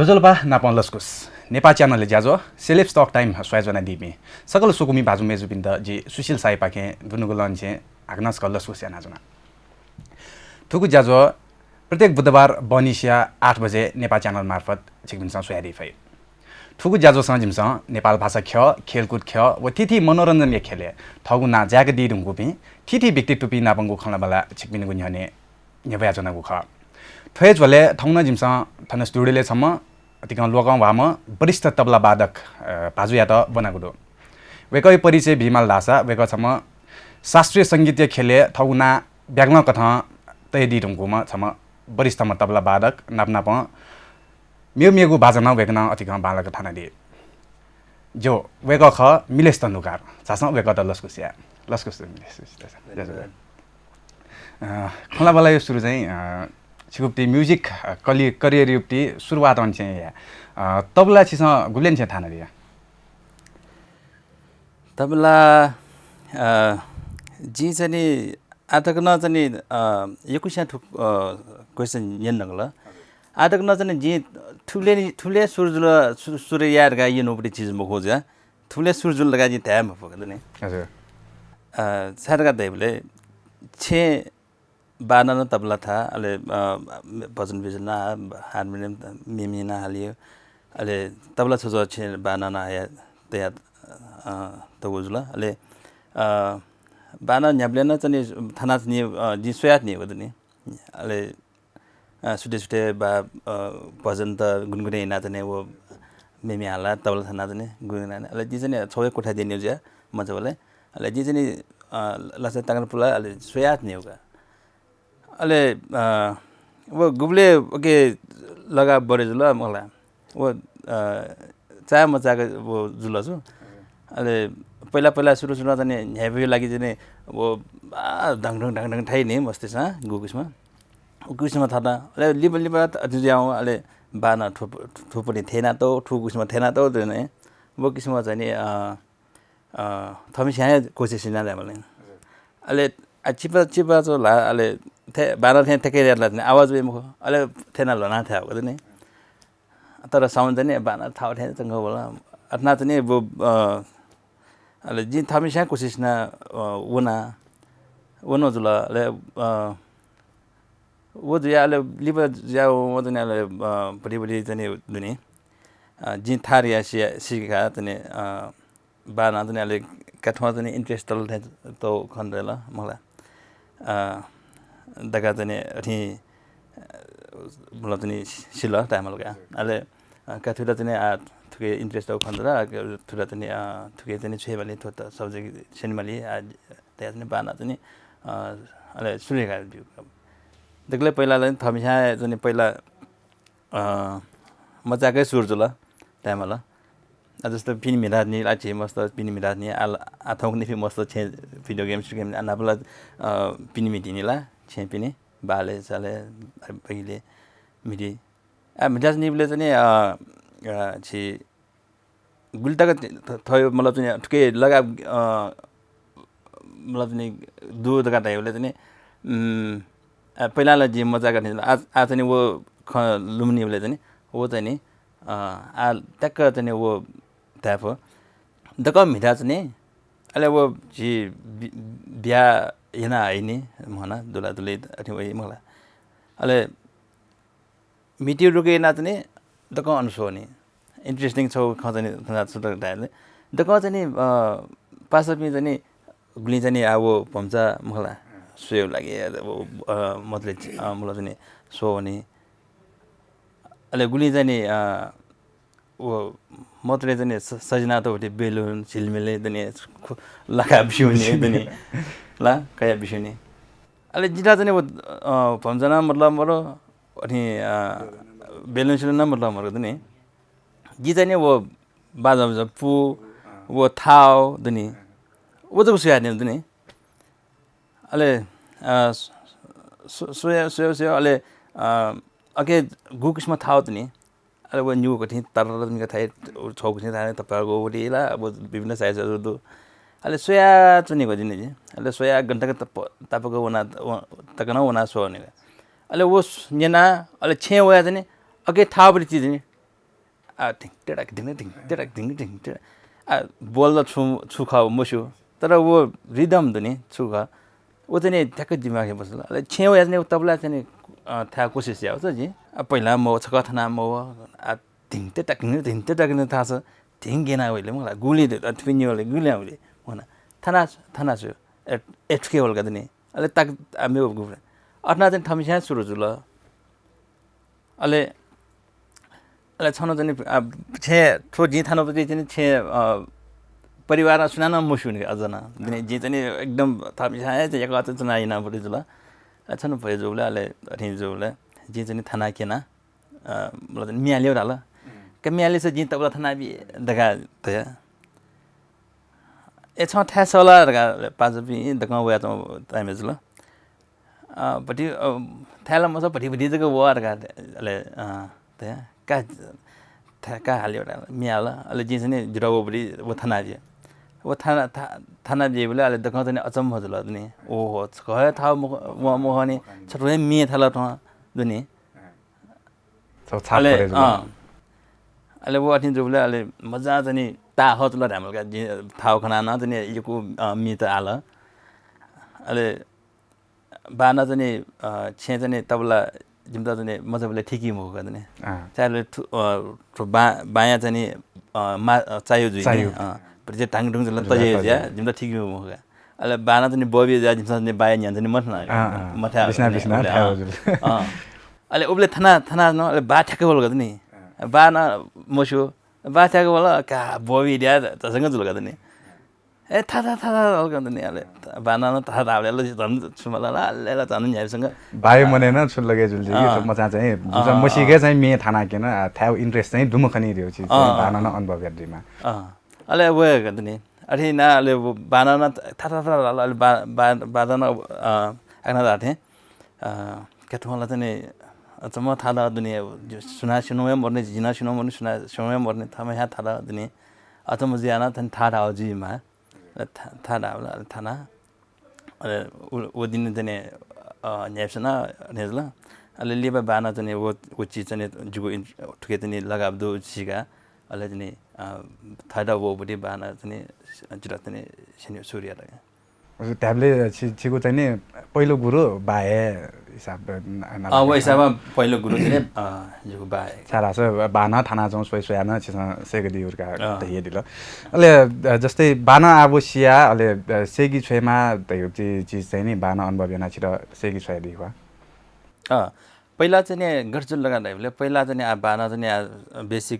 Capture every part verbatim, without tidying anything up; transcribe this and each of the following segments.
ज्वजलपा नापं लसकुस। नेपाः च्यानलया ज्याझ्वः Celebs Talk Time स्वयाच्वनादीपिं सकल स्वकुमि भाजु मय्जुपिन्त जि सुशील शाहीपाखें दुनुगलंनिसें हाकनं छकः लसकुस यानाच्वना। थुगु ज्याझ्वः प्रत्येक बुधबार बहनिसिया आठ बजे नेपाः च्यानल मार्फत छिकपिन्सं स्वयादी फइ। थुगु ज्याझ्वःसं जिमिसं नेपाल भाषा ख्यः, खेलकुद ख्यः व थीथी मनोरञ्जनया ख्यलय् थःगु नां जाय्कादी धुंकूपिं थीथी व्यक्तित्वपिं नापंगु खँल्हाबल्हा छिकपिनिगु न्ह्यःने न्ह्यब्वयाच्वनागु खः। थ्व हे झ्वलय् थौं नं जिमिसं थन studio-लय् छम्ह अतिकं लोकंह्वाःम्ह वरिष्ठ तबला वादक, अ, भाजुयात ब्वनागु दु। वय्कःया परिचय बीमाल धाःसा वय्कः छम्ह शास्त्रीय संगीतया ख्यलय् थःगु नां ब्यागलं कथं तयादी धुंकूम्ह छम्ह वरिष्ठम्ह तबला वादक नाप नापं मेगु मेगु बाजा नं वय्कलं अतिकं बांलाक थानादी। ज्यू, वय्कः खः मिलेश तण्डुकार। झासँ वय्कःत लसकुस याये। लसकुस मिलेश। अ, खँल्हाबल्हाया सुरु चाहिँ, अ, छिगु पति music, अ, कलि-, career-या पति सुरुवात अन चाहिँ या। अ, तबला छिसं गुबलेंनिसें थानादिया? तबला, अ, जिं चाहिँ नि आः तक नं चाहिँ नि, अ, यक्वसियां थुक-, अ, question न्यनागु ल। आः तक नं चाहिँ नि जिं थुबलय् नि, थुबलय् सुरु जुल, सु-, सुरु याये धकाः यनागु पति चिज मखु जुया। थुबलय् सुरु जुल धकाः जिं धाये मफु का नि। हजुर। अ, छाय् धकाः धाइबलय् छेँ बाःनं नं तबला थाः, अले, अ, भजन बिजन नं, हार्मोनियम, मेमे नं हालियो। अले तबला छज्वः छेँ बाःनं नं हया तया, अ, तःगु जुल। अले, अ, बाःनं न्ह्याबलें नं चाहिँ नि थानाच्वनी, अ, जिं स्वयाच्वनीगु दु नि। अले, अ, सुथय् सुथय् बा, अ, भजनत गुनगुने यानाच्वने, व मेमे हाला तबला थानाच्वने गुनगुने याना। अले जिं चाहिँ नि छगू हे कोठा द्यनीगु जुया मचाबलय्। अले जिं चाहिँ नि, अ, लसय् तांगलय् पुला, अले स्वयाच्वनीगु का। अले, अ, व गुबलय् उके लगाव बढे जुल मखुला। व, अ, चाये मचाय्क व जुल छु। अले पहिला पहिला सुरु सुरुमा चाहिँ नि न्ह्याइपुया लागि चाहिँ नि व, आ, ढाङ ढुङ ढाङ ढुङ थाइ नि मस्तय्सं गुगु किसिमं। उ किसिमं थात। अले लिपा लिपा अथे जुयावं अले बाःनं थुप-, थुपति थय् यानातःगु, थुगु किसिमं थय् यानातःगु दु नि। व किसिमं चाहिँ नि, अ, अ, थःम्हेस्यां हे कोसिस याना धायेमाल नि। अले, आ, चिपा, चिपा च्वला, अले, थे, बाःनं थें थेके यात ला नि, आवाज वइ मखु, अले, थेना ल्ह्वना थाय् वःगु दु नि। तर sound चाहिँ नि बाःनं थाःगु थें च्वंगु वल। अथेना चाहिँ नि व, अ, अले, जिं थःम्हेस्यां कोसिस याना, अ, वना, वना जुल, अले, अ, व जुया, अले, लिपा जुया, व चाहिँ नि, अले, अ, भति भति चाहिँ नि दु नि। अ, जिं थार या सिया, सिका चाहिँ नि, अ, बाःनं चाहिँ नि अले काथुवा चाहिँ नि interest तल थें तःगु खनेदु ल मखुला। अ, दका चाहिँ नि अथि, अ, मतलब चाहिँ नि सिल धायेमाल का। अले, अ, काथुला चाहिँ नि आ थुके interest तःगु खनेदु ल, आ थुला चाहिँ नि, अ, थुके चाहिँ नि छ्वयेमालि, थ्व त subject स्यनेमालि, आ, तया चाहिँ नि बाःनं चाहिँ नि, अ, अले सुरु याका ब्यू। दकलय् पहिला चाहिँ नि थःम्हेस्यां चाहिँ नि पहिला अ, मचाय्क सुरु जुल धायेमाल। आ, जस्तो पिने म्हिताच्वनी ला, झी मस्त पिने म्हिताच्वनी, आ, आ, थौंकन्हय्‌पिं मस्त छेँ video game, game आ, नापला, अ, पिने म्हितिनि ला, छेँ पिने, बालय्, चालय्, बगिलय् म्हिति। आ, म्हिताच्वनीबलय् चाहिँ नि, अ, अ, झी गुलि तक थ-, थ-, मतलब चाहिँ थुके लगाव, अ, मतलब चाहिँ दु धकाः धाइबलय् चाहिँ नि, उम्, आ, पहिला ला जिं मचाय्क थें, आ, आ चाहिँ नि व खँ लुमनीबलय् चाहिँ नि, व चाहिँ नि, अ, आ, ट्याक्क चाहिँ नि व धायेफु। दक्व म्हिताच्वनी, अले व झी बि-, बिया याना हइनि, म्हना दुला दुले अथे वइ मखुला। अले म्हिति रुके यानाच्वनी, दक्वं अन स्वःनि। Interesting छगू खँ चाहिँ नि, थन छु धायेले। दक्वं चाहिँ नि, अ, पासापिं चाहिँ नि, गुलिं चाहिँ नि, आ, व भम्चा मखुला, स्वयेगु लागि, अ, व, अ, मतले, अ, मतलब चाहिँ नि, स्वःनि। अले गुलिं चाहिँ नि, अ, व मतले चाहिँ नि स-, सजिनातःगु बेलुन, झिलमिल चाहिँ नि, खु-, लाका बिस्युनि चाहिँ नि, ला, कया बिस्युनि। अले जितः चाहिँ नि व, अ, भम्चा नं मतलब मरु, अथि, अ, बेलुन सिलुन नं मतलब मरु दनि। जि चाहिँ नि व बाजा बुजा पु, व थाव दनि। व जक स्वयाच्वने दनि। अले, अ, स्व-, स्व-, स्वया, स्वया, स्वया, अले, अ, अके गु किसिम थाव दनि। अले व निगू कथिं तर तर निगू थाइ, छगू कथिं थाइ तप्पागु वटी ला, व विभिन्न size दु। अले स्वयाच्वनीगु जिं नि। अले स्वया घण्टाक तप-, तप्पाक वना, व-, तक नं वना स्वःनिगु। अले व स-, न्यना, अले छेँ वया चाहिँ नि, अके थाव बलि चिज नि। आ, धिङ, टेडा, धिङ, धिङ, टेडा, धिङ, धिङ, टेडा। आ, बोल छु, छु खः मस्यू। तर व rhythm दु नि, छु खः। व चाहिँ नि ठ्याक्कै दिमागय् बसल। अले छेँय् वयाः चाहिँ नि तबला चाहिँ नि, अ, थायेगु कोसिस याः जिं। आ, पहिला मव, छकः थाना मव, आ, धिङ, टेडा, धिङ, धिङ, टेडा, धिङ, थासः धिङ गेना वइले मला, गुलि दु, अ, थुपिं निवले, गुलि आउले। वना, थाना, थाना छु, ए, ए, थुके वल का दु नि। अले ताक, आ, मेव गुबले। अथना चाहिँ थम्स्यां सुरु जुल। अले, अले छन्हु चाहिँ नि, आ, छेँ, थ्व जिं थानापति चाहिँ नि छेँ, अ, परिवार सुनानं मस्यू नि अझ नं। दिने जिं चाहिँ नि एकदम थम्स्यां हे चाहिँ एक अचेल जना यानापति जुल। अले छन्हु भए जुबले, अले अथें जुबले, जिं चाहिँ नि थाना क्यना, अ, मतलब चाहिँ नि म्ये ल्यू धाल। का म्ये ल्यूसा जिं तबला थाना बी धका धया। ए, छं थाये सः ला धकाः पाजुपिं दक्वं वयाच्वंगु time जुल। अ, भति, अ, थाये ला मसः, भति भति जक वः धकाः, अले, अ, धया, का, था-, का हाल्यो धकाः म्ये हाल। अले जिं चाहिँ नि जितः वःपति व थाना बिया। व थाना, था-, थाना बियाबलय् अले दक्वं चाहिँ नि अचम्म जुल नि। ओहो, छकः हे थाः मख-, वं मखं नि, छथ्व हे म्ये थाल थ्वं दु नि। छगू छाप अले, परे जुल। अँ। अले व अथें जुबलय् अले मजां चाहिँ नि ताः हः जुल धायेमाल का। जिं थाः खनाः नं चाहिँ नि यक्व, अ, म्ये त हाल। अले बानं चाहिँ नि, अ, छेँय् चाहिँ नि तबला जिमित चाहिँ नि मचाबलय् थीकी मखु का चाहिँ नि। अँ। छाय् धाःसा थ्व, अ, थ्व बा-, बायां चाहिँ नि, अ, मा-, अ, चाय् जुइ नि। चाय्। अँ। भति चाहिँ ढाङ ढुङ जुल जुल तजे तजे। जुया, जिमित थीकी मखु का। अले बानं चाहिँ नि बबी जुया, जिमिसं चाहिँ नि बाया न्ह्यःने चाहिँ नि मथना। अँ, अँ। मथना बिस्ना, बिस्ना, अले, थाय् अँ। जुल। अँ। अले उबलय् थाना, थाना नं, अले बा थ्याक्क वल का त नि। अँ। बानं मस्यू, बा थ्याक्क वल, का बबी द्या, झसंक जुल का त नि। ए, था, था, था, था, वल का त नि, अले बानं नं था, था, अले झन छु मला ला, अले ला झन न्ह्याइपुसे। बाया मनय् नं छु लगे जुल जुइ, अँ। मचां चाहिँ, जुचा अँ, मसीके अँ। चाहिँ म्ये थाना क्यन, आ, थाय् interest चाहिँ दुम्ह खनी रे, उ चिज चाहिँ अँ, अँ, बानं नं अनुभव यात जुइमा। अँ। अले वये का त नि। अथे याना अले व बानं नं था, था, था, था, अले बा-, बा-, बानं नं, अ, आकना धाःथें, अ, कथं ला चाहिँ नि, अचम्म थाल दुने, सुनां स्यू हे मदुनि, जिं नं स्यू हे मदुनि, सुनां स्यू हे मदुनि, थःम्हं हे थाल दुने। अचम्म जुयाः नं थन थाः धाः जुइमा। अले था-, थाः धाःबलय् अले थाना। अले व, व दिं चाहिँ नि, अ, न्ह्याइपुसे नं अथे जुल। अले लिपा बानं चाहिँ नि व, व चिज चाहिँ नि जिगु इन-, थुके चाहिँ नि लगाव दु सीका। अले चाहिँ नि, अ, थःत वःपति बानं चाहिँ नि जितः चाहिँ नि स्यने सुरु यात। हजुर, धायेबलय् छि-, छिगु चाहिँ नि पहिलो गुरु बा हे हिसाब न-, न-, अ, व हिसाबं पहिलो गुरु चाहिँ नि, अ, जिगु बा हे। छाय् धाःसा बानं थानाच्वंगु स्वया स्वयाः नं छिसं सय्कादिउ धकाः अँ। धयादिल। अले, अ, जस्तै बानं आः व सिया, अले, अ, सय्के छ्वयेमा धयागु चि-, चिज चाहिँ नि बानं अनुभव यानाः छितः सय्के छ्वयादी खः। अँ, पहिला चाहिँ नि गथे जुल धकाः धायेबलय्, पहिला चाहिँ नि आः बानं चाहिँ नि आः basic,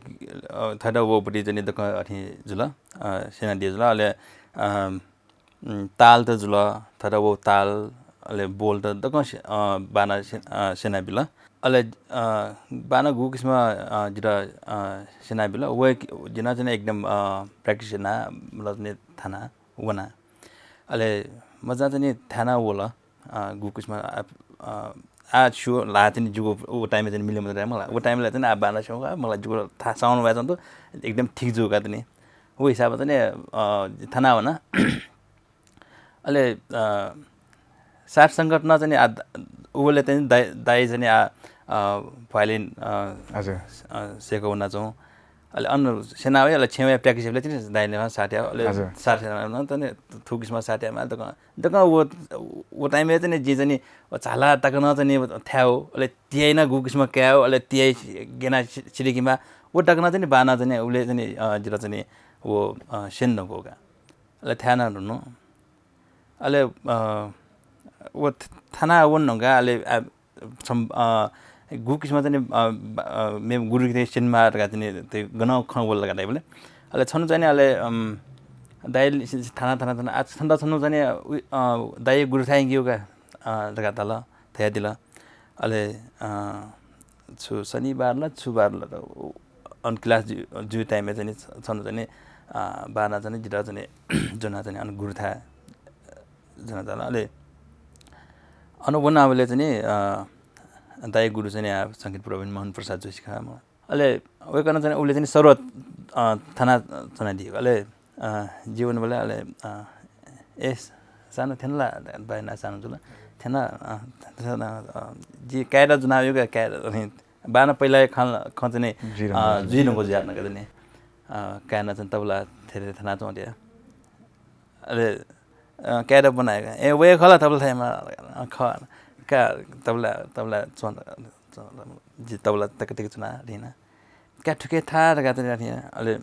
अ, थःत वःपति चाहिँ नि दक्वं अथे जुल, अ, स्यनादी जुल। अले, अ, उम्, ताल त जुल, थःत वःगु ताल, अले बोल त दक्वं स्ये-, अ, बानं स्ये-, अ, स्यनाबिल। अले, अ, बानं गुगु किसिमं, अ, जितः, अ, स्यनाबिल, व जि नं चाहिँ नि एकदम, अ, practice याना, मतलब चाहिँ नि थाना वना। अले मचां चाहिँ नि थाना वल, अ, गुगु किसिमं, अ, अ, आः स्यू ला चाहिँ नि जिगु व time-य् चाहिँ नि मिले मते मला। व time-य् ला चाहिँ नि आः बानं स्यू का मला, जिगु था sound वयाच्वंगु एकदम ठीक जू का त नि। व हिसाबं चाहिँ नि, अ, थाना वना। अले, अ, साथ संगत नं चाहिँ नि आ, उबलय् चाहिँ नि दाइ, दाइ चाहिँ नि आ, अ, violin, अ, हजुर। अ, सय्के वनाच्वं। अले अन स्यना वया, अले छेँय् वया practice याबलय् चाहिँ नि दाइले साथ या, अले हजुर। साथ याना चाहिँ नि थुगु किसिमं साथ यामा दक्वं, दक्वं व, व time-य् चाहिँ नि जिं चाहिँ नि व झाला तक नं चाहिँ नि थाय्, अले तियाइ नं गुगु किसिमं काये, अले तियाइ गेना सि-, सिधय्केमा, व तक नं चाहिँ नि बानं चाहिँ नि उबलय् चाहिँ नि, अ, जितः चाहिँ नि व, अ, स्यने धुंकूगु का। अले थाय् नं धुन। अले, अ, व थ-, थाना वने धुंकाः अले, आ, छम्ह, अ, गुगु किसिमं चाहिँ नि, अ, ब-, अ, मेम्ह गुरुयाके स्यनेमाः धकाः चाहिँ नि, थ्व गनं खँ वल धकाः धायेबलय्। अले छन्हु चाहिँ नि अले, अम, दाइ सि-, सि-, थाना, थाना, थाना, आ, छन्त छन्हु चाहिँ नि, उ, अ, दाइ गुरुथाय् यंकेगु का, अ, धकाः धाल, धयादिल। अले, अ, छु शनिबार ला, छुबार ला, उ, अन class जु-, जुइ time-य् चाहिँ नि छ-, छन्हु चाहिँ नि, अ, बानं चाहिँ नि जितः चाहिँ नि ज्वनाः चाहिँ नि अन गुरुथाय् ज्वना झाल। अले अन वनाबलय् चाहिँ नि, अ, दाइ गुरु चाहिँ नि आ संगीत प्रवीण मोहन प्रसाद जोशी खः मला। अले वय्कलं चाहिँ नि उबलय् चाहिँ नि सरुवा, अ, थाना च्वनादीगु। अले, अ, जि वनाबलय् अले, अ, ए, सानो थ्यन ला, बाया नां सानो जुल। थ्यन, अ, थ्यन, अ, जि काय्‌त ज्वनाबिउ का, काय्‌त, अले बाःनं पहिला खँ, खँ चाहिँ नि, जुइ धुंकल। अ, जुइ धुंकल जुयाच्वन का चाहिँ नि। अ, काय्‌नं चाहिँ तबला थें थें थनाच्वंगु दया। अले, अ, काय्‌यात ब्वनाः, "ए, वये खः ला तबला थायेमा?" अ, "खः।" का तबला, तबला च्वं, च्वं, जि तबला तक तक च्वना रिना। का थुके था धकाः चाहिँ नि, अले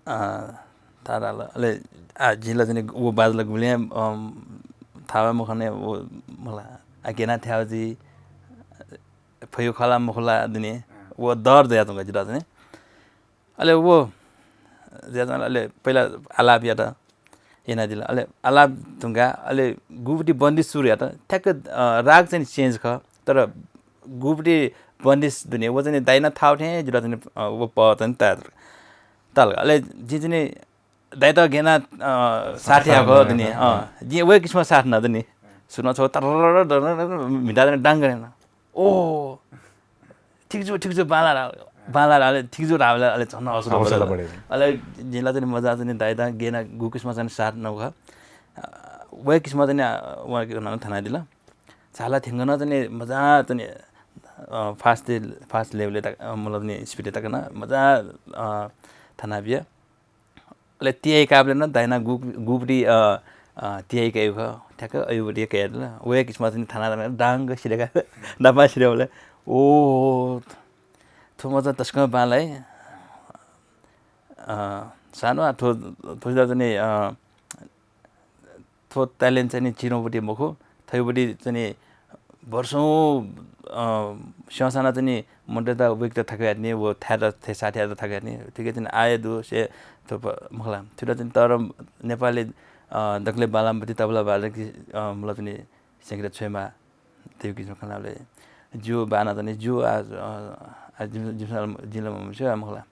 अ, ताराल। अले, आ, जिं ला चाहिँ नि व बाजा ला गुबलें, अम, थाबा मखने, व मला, आ, गेना थ्याव जि, फयु खला मखुला दुने, व डर दया तुंका जितः चाहिँ नि। अले व, ज्या चाहिँ अले पहिला आलाप यात, यानादिल। अले आलाप तुंका, अले गुबुति बन्दिस सुरु यात, ठ्याक्क, अ, राग चाहिँ नि change खः, तर गुबुति बन्दिस दुने, व चाहिँ नि दाइनं थाव थें जितः चाहिँ नि, अ, व प चाहिँ नि ताल। ताल। अले जिं चाहिँ नि दाइत गेना, अ, साथ याः खः दुने, अ, जिं वहे किसिमं साथ न दुने। सुन छौ तर मिटा चाहिँ नि डांग गरेन। ओ, ठीक जू, ठीक जू, बांला रा, बांला रा, अले ठीक जू रा, अले, अले झन हौसला हौसला बढे। बढे। अले जिं ला चाहिँ नि मजा चाहिँ नि दाइत गेना गु किसिमं चाहिँ नि साथ नौ खः। अ, वहे किसिमं चाहिँ नि, अ, व के न थनादिल। झाला थ्यंकन चाहिँ नि मजा चाहिँ नि, अ, fast, fast level तक, अ, मतलब नि speed तक न मजा, अ, थनाबिया। अले तियाइ काबले न दाइनं गु-, गुबुति, अ, अ, तियाइ कायु खः, ठ्याक्क अयुबुति कयादिल। वहे किसिमं चाहिँ नि थना थना डांग सिधय्‌का, नापं सिधय्‌बलय्, ओ, थ्व मचा तसकं बांलाइ। अ, सानो आ, थ्व, थ्व चाहिँ नि, अ, थ्व talent चाहिँ नि चिनौबुति मखु, थैबुति चाहिँ नि वर्षौं, अ, स्यंसां नं चाहिँ नि मनूतय्‌त वय्‌कःयात थाकु यात नि, व थाय्‌त, थ्व साथ यायेत थाकु यात नि, थुके चाहिँ नि आय दु, से थ्व प-, मखला। थुइत चाहिँ नि तर नेपालय्, अ, दकलय् बांलाःम्ह बुति तबला बादक, अ, मतलब चाहिँ नि संगीत छ्वयेमाः। थ्व किसिमं खनाबलय् ज्यू बाःनं चाहिँ नि ज्यू आ, अ, आ, जिम-, जिमिसं जिं ला मस्यू आ मखला।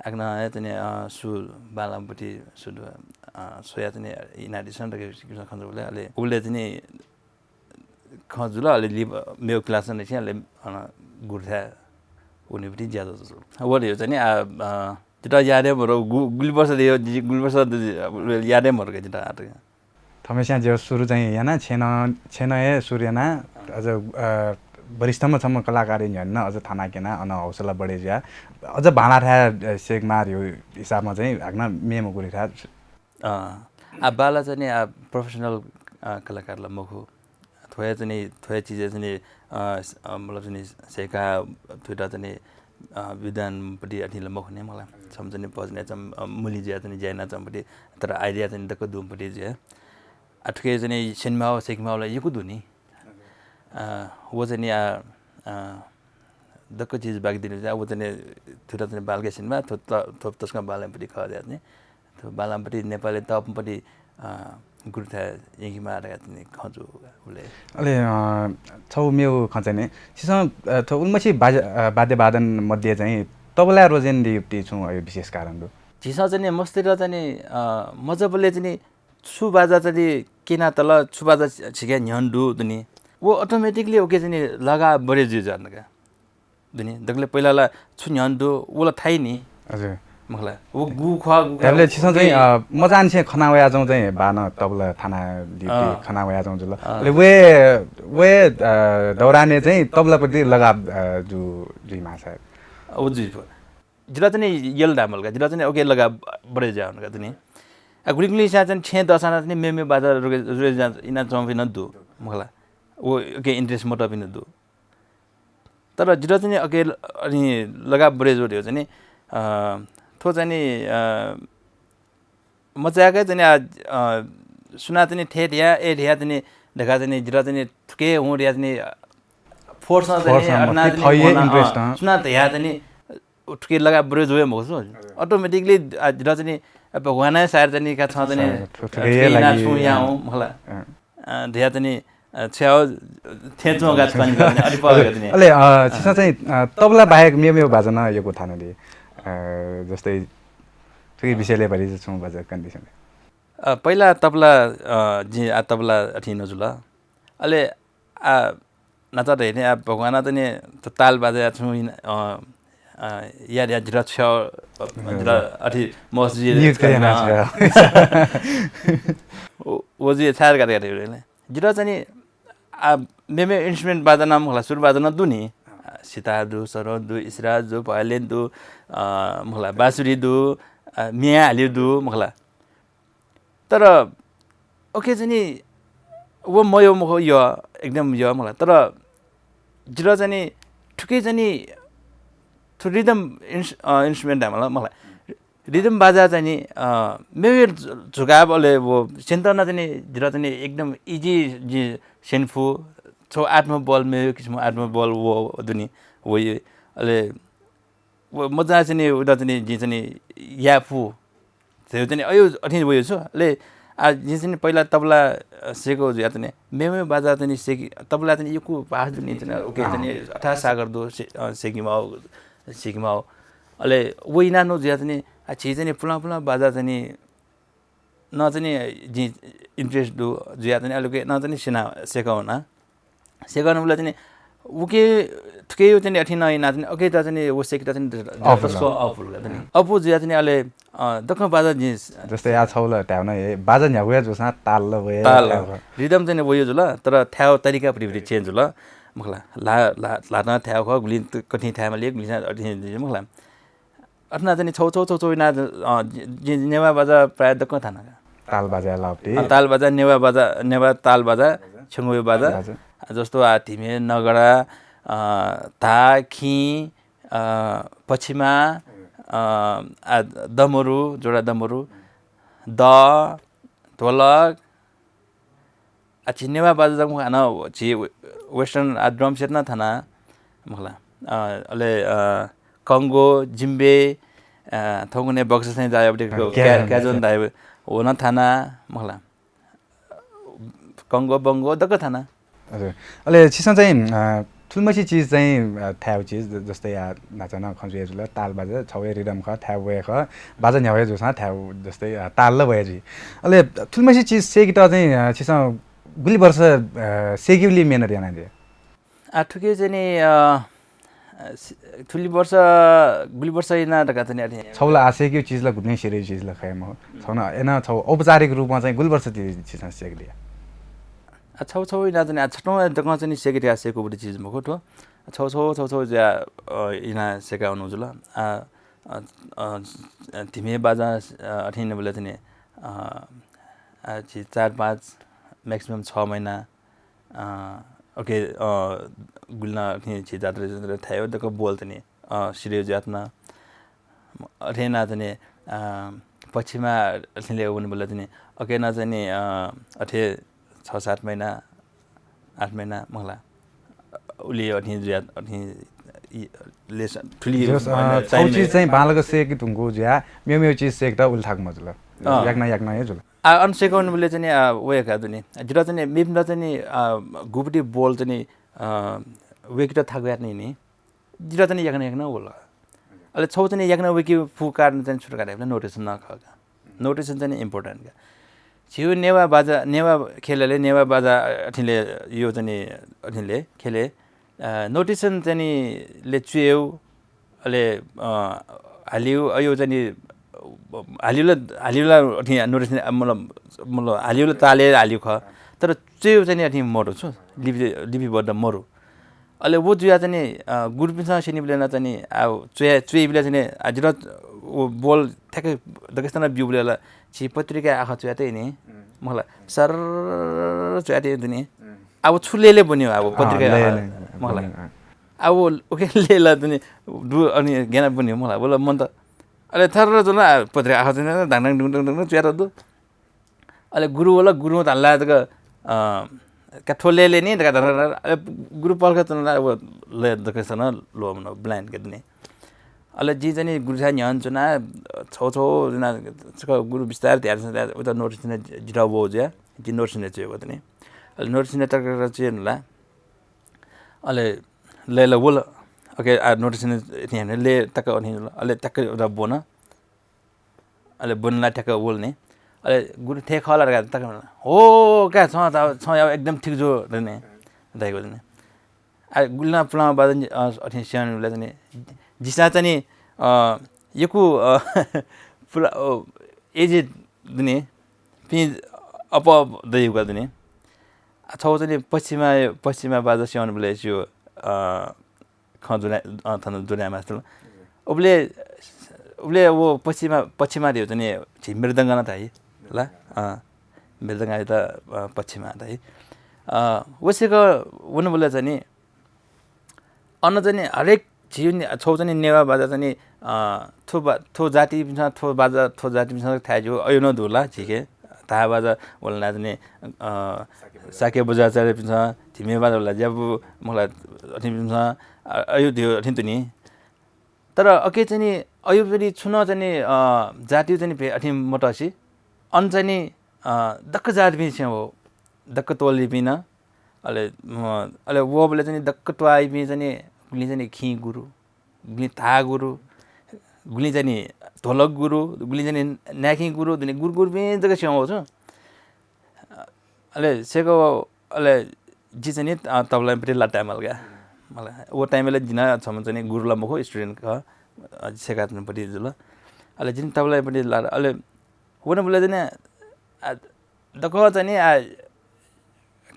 आकनं हे चाहिँ नि, अ, सु बांलाःम्ह बुति सु दु, अ, स्वया चाहिँ नि in addition धकाः किसिमं खँ जुल। अले उबलय् चाहिँ नि खँ जुल, अले लिप मेगु class नं निसें अले अन गुरुथाय् वनेबुति ज्या जुल। व धयो चाहिँ नि, आ, अ, जितः याद हे मरु, गु-, गुलि वर्ष धयो, जि गुलि वर्ष द-, याद हे मरु का जितः आः तक। थम्हस्यां ज्यू सुरु चाहिँ याना, छेँनं, छेँनं हे सुरु याना, अझ, अ, वरिष्ठम्ह छम्ह कलाकार न्ह्यःने अझ थाना क्यना, अन हौसला बढे जुया। अझ बांलाः थाय्, अ, सेकेमाः धयो हिसाबं चाहिँ हाकनं मेम्ह गुरुथाय्। अँ, आ, बांलाः चाहिँ नि, आ, professional, अ, कलाकार ला मखु। थ्व हे चाहिँ नि, थ्व हे चिजय् चाहिँ नि, अ, स-, अ, मतलब चाहिँ नि सय्‌का थुइत चाहिँ नि, अ, विद्वानपट्टि अथे ला मखु नि मला। छम्ह चाहिँ नि भजनय् चाहिँ, अ, मुलि जुया चाहिँ नि ज्या यानाच्वंपट्टि, तर idea चाहिँ नि दक्व दुम्हपट्टि जुया। आ, थुके चाहिँ नि स्यनेमाःगु, सय्‌केमाःगु ला यक्व दु नि। अ, व चाहिँ नि, आ, अ, दक्व चिज बाकि दिनु चाहिँ, आ, व चाहिँ नि थुइत चाहिँ नि बांलाक स्यनेमाः, थ्व त-, थ्व तसकं बांलाःम्ह बुति खः जुया चाहिँ नि। थ्व बांलाःम्ह बुति नेपालय् तःम्ह बुति, अ, गुरुथाय् यंकेमाः धकाः चाहिँ नि खँ जू उबलय्। अले, अ, छगू मेगु खँ चाहिँ नि, छिसं, अ, थ्व उलिमछि बाज-, अ, वाद्य वादन मध्ये चाहिँ तबलाय् रुचि यानादीगु छुं अ, विशेष कारण दु? झीसं चाहिँ नि मस्तय्‌त चाहिँ नि, अ, मचाबलय् चाहिँ नि छु बाजा चाहिँ नि क्यनातल, छु बाजा झीके न्ह्यःने दु दुनि, व automatically उके चाहिँ नि लगाव बढे जुइ जुया का। दुनि, दकलय् पहिला ला छु न्ह्यःने दु, व ला थाइ नि। हजुर। मखला, व गु खः, गु खः, धायेबलय् छिसं चाहिँ, उके अ, मचांनिसें खना वयाच्वंगु चाहिँ बाःनं तबला थानादीगु अँ। खना वयाच्वंगु जुल। अँ। अले वहे, वहे, अ, दौरानय् चाहिँ तबलापट्टि लगाव, अ, जु-, जुइमाः सायद। अ, व जुइ। जितः चाहिँ नि यल धायेमाल का, जितः चाहिँ नि उके लगाव बढे जुया का दुनि। आ, गुलिं गुलिंस्यां चाहिँ नि छेँय् दःसां नं चाहिँ नि मेमेगु बाजा रुके, रुके जुया, यानाच्वंपिं नं दु, मखला। व उके interest मतःपिं नं दु। तर जितः चाहिँ नि अके ल-, अनि लगाव बढे जू धयो चाहिँ नि, अ, थ्व चाहिँ नि, अ, मचाय्‌क चाहिँ नि, अ, अ, सुनां चाहिँ नि थथे धया, ए धया चाहिँ नि धकाः चाहिँ नि जितः चाहिँ नि थुके हुँ धया चाहिँ नि, अ, force नं चाहिँ नि, force नं अथवा चाहिँ नि थःगु हे मनं, interest, अ, अँ। सुनां धया चाहिँ नि, अ, थुके लगाव बढे जू हे मखु। हजुर। Automatically, अ, जितः चाहिँ नि, अ, भगवानया सायद चाहिँ नि का छं चाहिँ नि, सायद, थु-, अ, थुके थुके याना लागि, छुं यां अँ। हुँ, मखला। अँ। अ, धया चाहिँ नि, अ, छ्याव थें च्वंका छकः नि, अलिक पहल गर्दिने। अले, अ, छिसं चाहिँ, अ, तबला बाहेक मेमेगु बाजा नं यक्व थानादी। अ, जस्तै, थुकी विषयलय् भरि छुं बाजा condition। अ, पहिला तबला, अ, जिं आ तबला अथे नजुल। अले, आ, नाचा धइने आ भगवान चाहिँ नि त ताल बाजा छुं, अ, अ, या, या, जितः छ्याव, अ, जितः अथे मस जुइ नियुक्त याना अ। छ्याव। व, व जुइ छाय् धकाः धकाः धइबलय् जितः चाहिँ नि, आ, मेमे instrument बाजा नं मखला, सुर बाजा नं दु नि। सितार दु, सरोद दु, इसिराज दु, भयलेन दु, अ, मखला, बाँसुरी दु, अ, म्ये हालिउ दु, मखला। तर OK चाहिँ नि, व मयः मखु, यः, एकदम यः मखला। तर जितः चाहिँ नि थुकी चाहिँ नि थ्व rhythm इन्स-, अ, instrument धायेमाल मखला। Rhythm बाजा चाहिँ नि, अ, मेगु झु-, झुकाः अले व स्यनेत नं चाहिँ नि जितः चाहिँ नि एकदम easy, जि स्यने फु। छगू आत्मबल, मेगु किसिम आत्मबल व दु नि, वइ। अले व मजा चाहिँ नि उत चाहिँ नि जिं चाहिँ नि याये फु। झ्यू चाहिँ नि अयु अथें वयु छु। अले आ, जिं चाहिँ नि पहिला तबला, अ, सेकु जुया चाहिँ नि मेमेउ बाजा चाहिँ नि सेकि, तबला चाहिँ नि यक्व भाष दु नि चाहिँ नि, OK चाहिँ नि अथाः सागर दु, से-, अ, सेकिमाउ, सेकिमाउ। अले व इनानु जुया चाहिँ नि, आ, झी चाहिँ नि पुलां पुलां बाजा चाहिँ नि नं चाहिँ नि जिं interest दु जुया चाहिँ नि अले उके नं चाहिँ नि सिना सेकौना। सेकौना बुला चाहिँ नि उके थुके यु चाहिँ नि अथें नं इना चाहिँ नि OK त चाहिँ नि व सेकि त चाहिँ नि अफु दसको अफु ल। अफु जुया चाहिँ नि अले, अ, दक्कं बाजा जिं जस्तै या छौल ढ्याउ न हे बाजा न्ह्यागु या जूसां ताल ल वये ताल। Rhythm चाहिँ नि वयु जुल, तर थ्याउ तरिका भुरी भुरी change जुल। मखला, ला, ला, ला त थ्याउ ख, गुलिं त कठिन थ्यामा लिक, गुलिं अथें मखला। अथें नं चाहिँ नि छौ, छौ, छौ, छौ इना, अ, जि-, जि-, नेवाः बाजा प्रायः दक्कं थाना। ताल बाजा लाउटी। अ, ताल बाजा, नेवाः बाजा, नेवाः ताल बाजा, छेंगुया बाजा। बाजा। जस्तो आ, धिमे, नगडा, अ, धा, खिं, अ, पछिमा, अ, आ, दमरु, जोडा दमरु, द, ढोलक, आ, झी नेवाः बाजा जक मखु, हानं झी western आ drum set नं थाना, मखला। अ, अले, अ, कंगो, जिम्बे, अ, थौंकन्हय् बक्ससं जायब दे, अ, क्या-, क्याजोन। क्याजोन दायब, व नं थाना, मखला। कंगो, बंगो दक्क थाना। हजुर। अले छिसं चाहिँ, अ, थुलिमछि चिज चाहिँ, अ, थ्याउ चिज, ज-, जस्तै आ, न्हाचा नं खँ जुया जुल, ताल बाजा, छौ हे rhythm ख, थ्याउ वये ख, बाजा न्ह्याउ हे जूसां थ्याउ, जस्तै, अ, ताल ल वये जुइ। अले थुलिमछि चिज सेकित चाहिँ, अ, छिसं गुलि वर्ष, अ, सेकिउलि मेहनत यानादिया? आ, थुके चाहिँ नि, अ, अ, सि-, थुलि वर्ष, गुलि वर्ष इना धकाः चाहिँ नि अथे। छौ ला आ सेकिउ चिज ला गुबलें सिरियस चिज ला खया मखु। छौ न, एन छौ औपचारिक रूपमा चाहिँ गुलि वर्ष ति-, छिसं सेकिलिया? आ, छौ छौ इना चाहिँ नि, आ, छटौं दक्कं चाहिँ नि सेकि धकाः सेकु बुटी चिज मखु थ्व। छौ छौ, छौ छौ ज्या, अ, इना सेकाउनु जुल। आ, अ, अ, धिमे बाजा, अ, अथें नबले चाहिँ नि, अ, आ, झी चार पाँच, maximum छ महिना, अ, OK, अ, गुलिं अथें झी जात्रा, जात्रा थाय् दक्क बोल चाहिँ नि, अ, सिरियस जुयात न। अथें ना चाहिँ नि, अ, पछिमा अथें ले वने बला चाहिँ नि, OK ना चाहिँ नि, अ, अथे छ सात महिना, आठ महिना मखला। उलि अथें जुया, अथें इ-, लेस-, थुलि जस, अ, महिना, छौ time चिज ले चाहिँ बांलाक सेकि धुंकु जुया, मेमेउ चिज सेकित उलि थाकु मजुल। अँ। याकनं, याकनं हे जुल। आ, अन सेकौन बले चाहिँ नि, आ, वये का दुनि। जितः चाहिँ नि, मेपिन्त चाहिँ नि, आ, गुबुति बोल चाहिँ नि, आ, वेकित थाकु यात नि नि। जितः चाहिँ नि याकनं, याकनं वल। अले छौ चाहिँ नि याकनं वेकि फु कारण चाहिँ छु धकाः धायेबले notation नं खः का। Notation चाहिँ नि important का। झिउ नेवाः बाजा, नेवाः खेलले, नेवाः बाजा अथें ले यो चाहिँ नि अथें ले खेले, अ, notation चाहिँ नि ले च्वेउ, अले, अ, हालिउ, अयो चाहिँ नि, अ, हालिउला, हालिउला अथें notation, अ, मतलब, मतलब, हालिउला ताले हालिउ खः। तर च्वेउ चाहिँ नि अथें मरु छु, लिपि, लिपिबद्ध मरु। अले व जुया चाहिँ नि, अ, गुरुपिन्सं स्यनीबले नं चाहिँ नि, आ, च्वे-, च्वेइबले चाहिँ नि, आ, जितः व बोल ठ्याक्कै दकस्तान ब्यूबले ला, झी पत्रिका आखः च्वयातइ नि, मखला, सर्र च्वयातइ दुनि। अब छु लेले बन्यो, अब पत्रिका आखः, मखला। अब उके लेला दुनि, दु अनि गेना बन्यो, मखला, बोल मन त। अले थर्र जुल, आ, पत्रिका आखः चाहिँ नि, धाङ धाङ डुङ डुङ डुङ च्वयात दु। अले गुरु वल, गुरुं धाल ला जक, अ, का थ्व लय् ले नि धकाः धर, धर, अले गुरु पलख च्वना ला, व लय् दकस्तान ल्वःमन, blind के दुने। अले जिं चाहिँ नि गुरुसां न्ह्यःने च्वना, छौ छौ जना छकः गुरु बिस्तार ध्यान से उता notation जितः वः जुया, जिं notation च्वयेगु दुने। अले notation तक च्वयेनु ला। अले लय् ला वल। OK, आ notation थें ले तक अथें जुल। अले तक उता ब्वन। अले ब्वनेला ठ्याक्क वल नि। अले गुरु थथे खः ला धकाः तक, हो का, छं, छं याःगु एकदम ठीक जू धने धयागु नि। आ, गुलिं पुलां बाजा नि, अ, अथें स्यनेबलय् नि, जिसां चाहिँ नि, अ, यक्व, अ, पुला, अ, aged दुने, पिं अप्वः दयागु दुने। आ, छौ चाहिँ नि पश्चिमा, पश्चिमा बाजा स्यनेबलय् च्वय्, अ, खँ जुना अ, थन जुना मास्टर। उबले उबले वो पश्चिमा पश्चिमा दियो चाहिँ झी मृदंगना थाइ ला। अ, मृदंगा त अ, पश्चिमा थाइ। अ, वसेक वनबले चाहिँ अन चाहिँ हरेक झी छौ चाहिँ नेवा बाजा चाहिँ अ, थो बा- थो जातिपिन्सं थो बाजा थो जातिपिन्सं थाइ जो अयो न दुला झीके। धा बाजा वलना चाहिँ अ, साके बजाचार्यपिन्सं धिमे बाजा वला ज्याबु मला अथिपिन्सं अयो दियो अथिन तुनि। तर अके चाहिँ अयो पनि छुन चाहिँ अ, जाति चाहिँ भे अथिन मतसी अन चाहिँ अ, दक्क जातिपिन्सं हो दक्क तोलिपिन। अले म- अले वबले चाहिँ दक्क त्वाइपिं चाहिँ गुलि चाहिँ खी गुरु गुलि धा गुरु गुलि चाहिँ ढोलक गुरु गुलि चाहिँ नाखी गुरु दुने गुरु गुरुपिं जक स्यं हो छु। अले सेक अले जि चाहिँ नि तबलापट्टि लाटा मलगा मला। वो टाइमले जिना छम चाहिँ गुरुला मखु स्टुडेन्ट ख सेकापट्टि जुल। अले जिन तबलापट्टि ला अले वन बुला चाहिँ दक चाहिँ आ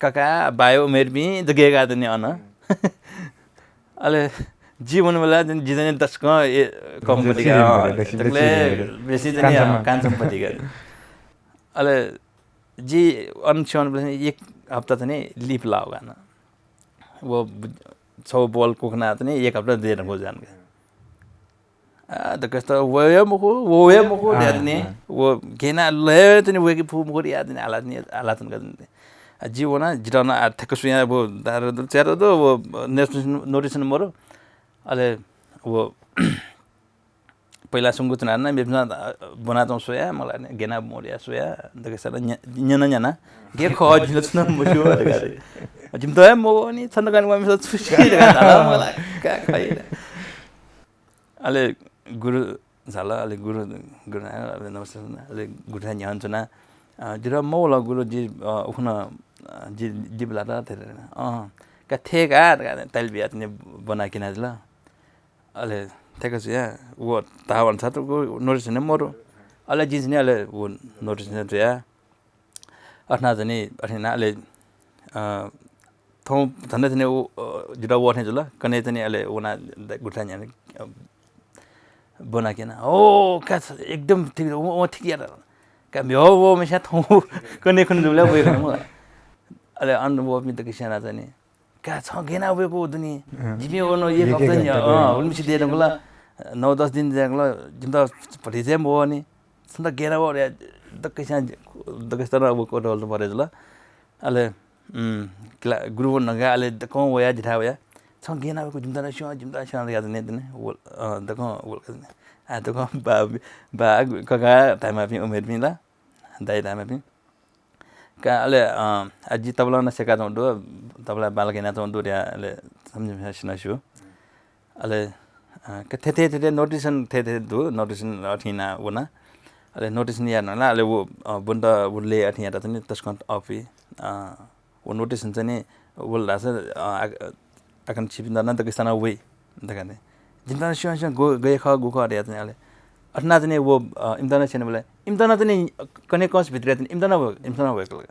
काका बायो उमेर भी जगेगा चाहिँ अन। अले जीवन वाला जन जीजन दशक ए कम पति का। बेसी चाहिँ कांचम पति का। अले जी अन छन एक हप्ता चाहिँ लिप लाओ गाना। वो छौ बल कुखना चाहिँ एक हप्ता दे रंगो जान का। आ दकस्त वया मखु वया मखु ध्यान नि। वो गेना लय तनि वेकी फु मखु या तनि आला तनि आला तनि गजन। आ जीवना जितना आ थक सुया वो दार दल चेर दो वो नेस नोटिस मरो। अले वो पहिला सुंगु तना ना बेबना बना त सोया मला गेना मोरिया सोया दकस्त न्यना न्यना गे ख जिल छन मसु दकस्त। जिम त मो नि छन गान वा मिस छुसी दकस्त मला का खाइ। अले गुरु झाल अले गुरु गुरु अले नमस्ते अले गुरु न्ह्यान चुना। जिर मौल गुरु जी उखुन जी दिबला त अँ का थे का ताइल बिया तने बना किना जिल। अले थेक छु या वो तावन छ त नोटिस ने मरु। अले जिस ने अले वो नोटिस ने जुया अथना जनि अथना अले थौं धन्दा जनि जिदा वो अथने जुल कने जनि अले वना गुठा न्याने बना केना ओ का एकदम ठीक ओ ठीक यार का म्यो वो मिसा थौं कने खुन जुला वो। अले अन वो मि त किसियाना जनि का छ गेना वेको दुनि जिमि ओनो एक हप्ता नि अ उलमिसि दे दंगला नौ दस दिन दे दंगला जिम त भति जे मो नि। सन्त गेना वो रे दक्कसिया दक्कसिया वो को डल परे जुल। अले उम् क्ला गुरु नगा अले दकं वया जिथा वया छ गेना वेको जिम त न सिया जिम त सिया या ने दने वो दकं वो आ दकं बा बा कका तामा पि उमेर पि ला दाइ तामा पि का अले अ जि तबला न सेका दु तबला बालक हिना दु रे अले समझ में सिना छु। अले अ के थे थे थे नोटिसन थे थे दु नोटिसन अथिना वना। अले नोटिसन या नला अले वो बुन्द उले अथिया तनि तस्कन अफि अ वो नोटिसन चाहिँ वल दास अ आकन छिपिन दना दकिस्तान वइ दकाने जिन्तान सिया सिया गो गए ख गु ख अरे तनि अले अथना चाहिँ वो इम्तान छेन बले इम्तान चाहिँ कने कस भित्र चाहिँ इम्तान इम्तान वयकल।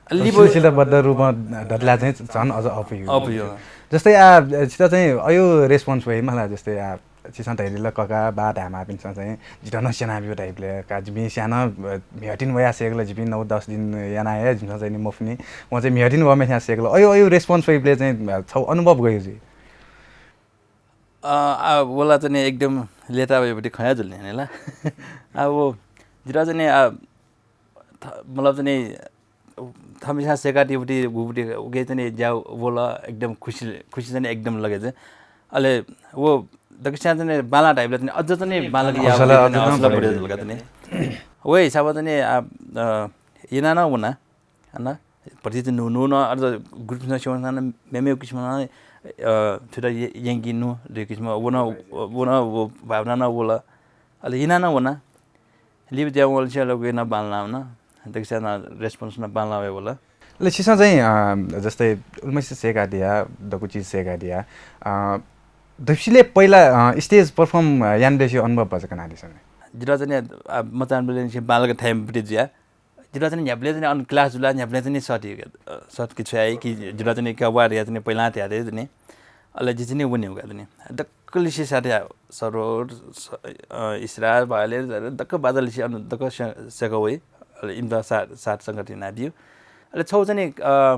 अ, लिपो सिलसिलाबद्ध रूपमा धतला चाहिँ झन् अझ अपुयो। अपुयो। जस्तै आ, छित चाहिँ अयो रेस्पोन्स वइ मला, जस्तै आ, छिसं धैर्य ल कका, बा धामापिन्सं चाहिँ जित न स्यानाबियो टाइपले, का जिमि स्यान, अ, म्हिगः तिन वया सेकल, जिपिं नौ दस दिन याना हे जिमिसं चाहिँ नि मफुनि, वं चाहिँ म्हिगः तिन वःम्ह स्यान सेकल, अयो, अयो रेस्पोन्स वइबले चाहिँ, अ, छौ अनुभव गयो जुइ? अ, आ, वला चाहिँ नि एकदम लेता वइबटी खया जुल नि, नि ला। आ, वो, जित चाहिँ नि, आ, थ-, मतलब चाहिँ नि, थमिसा सेकातिबटी गुबटी उके चाहिँ नि ज्या वल एकदम खुसी, खुसी चाहिँ नि एकदम लगे चाहिँ। अले वो दकिस्यां चाहिँ नि बाला टाइपले चाहिँ नि अझ चाहिँ नि बाला कि या हौसला उके चाहिँ नि अझ हौसला बढे बढे जुल का चाहिँ नि। वही हिसाबमा चाहिँ नि आ, अ, इना न वना, अन भति चाहिँ नु, नु न अझ ग्रुपमा सिवन सान मेमे किसिम न, अ, थुता ये-, येंकी नु, रे किसिम वन, वन वो भावना न वल। अले इना न वना। लिप ज्या वल से लोग न बालना न। दकिस्यां न रेस्पोन्स न बालना वे वल। अले छिसं चाहिँ, अ, जस्तै उलमैसे सेका दिया, दकु चिज सेका दिया, अ, दक्सिले पहिला, अ, स्टेज परफर्म, अ, यान देसी अनुभव बचकना दिसन। जित चाहिँ नि, अ, मचान बेले से बालक थाइम बटी जुया। जित चाहिँ नि न्ह्याबले चाहिँ नि अन क्लास जुला, न्ह्याबले चाहिँ नि सट, अ, सट कि छ्वया कि जित चाहिँ नि क्या वा रे चाहिँ नि पहिला थ्या दे चाहिँ नि। अले जि चाहिँ नि वने उका दुने। दक्कलिसे साथै सरोद, स-, अ, इसराज, भाले, दक्क बाजालिसे अन दक्क से-, सेक वइ। अले इमित साथ, साथ संगति यानाबिउ। अले छौ चाहिँ नि, अ,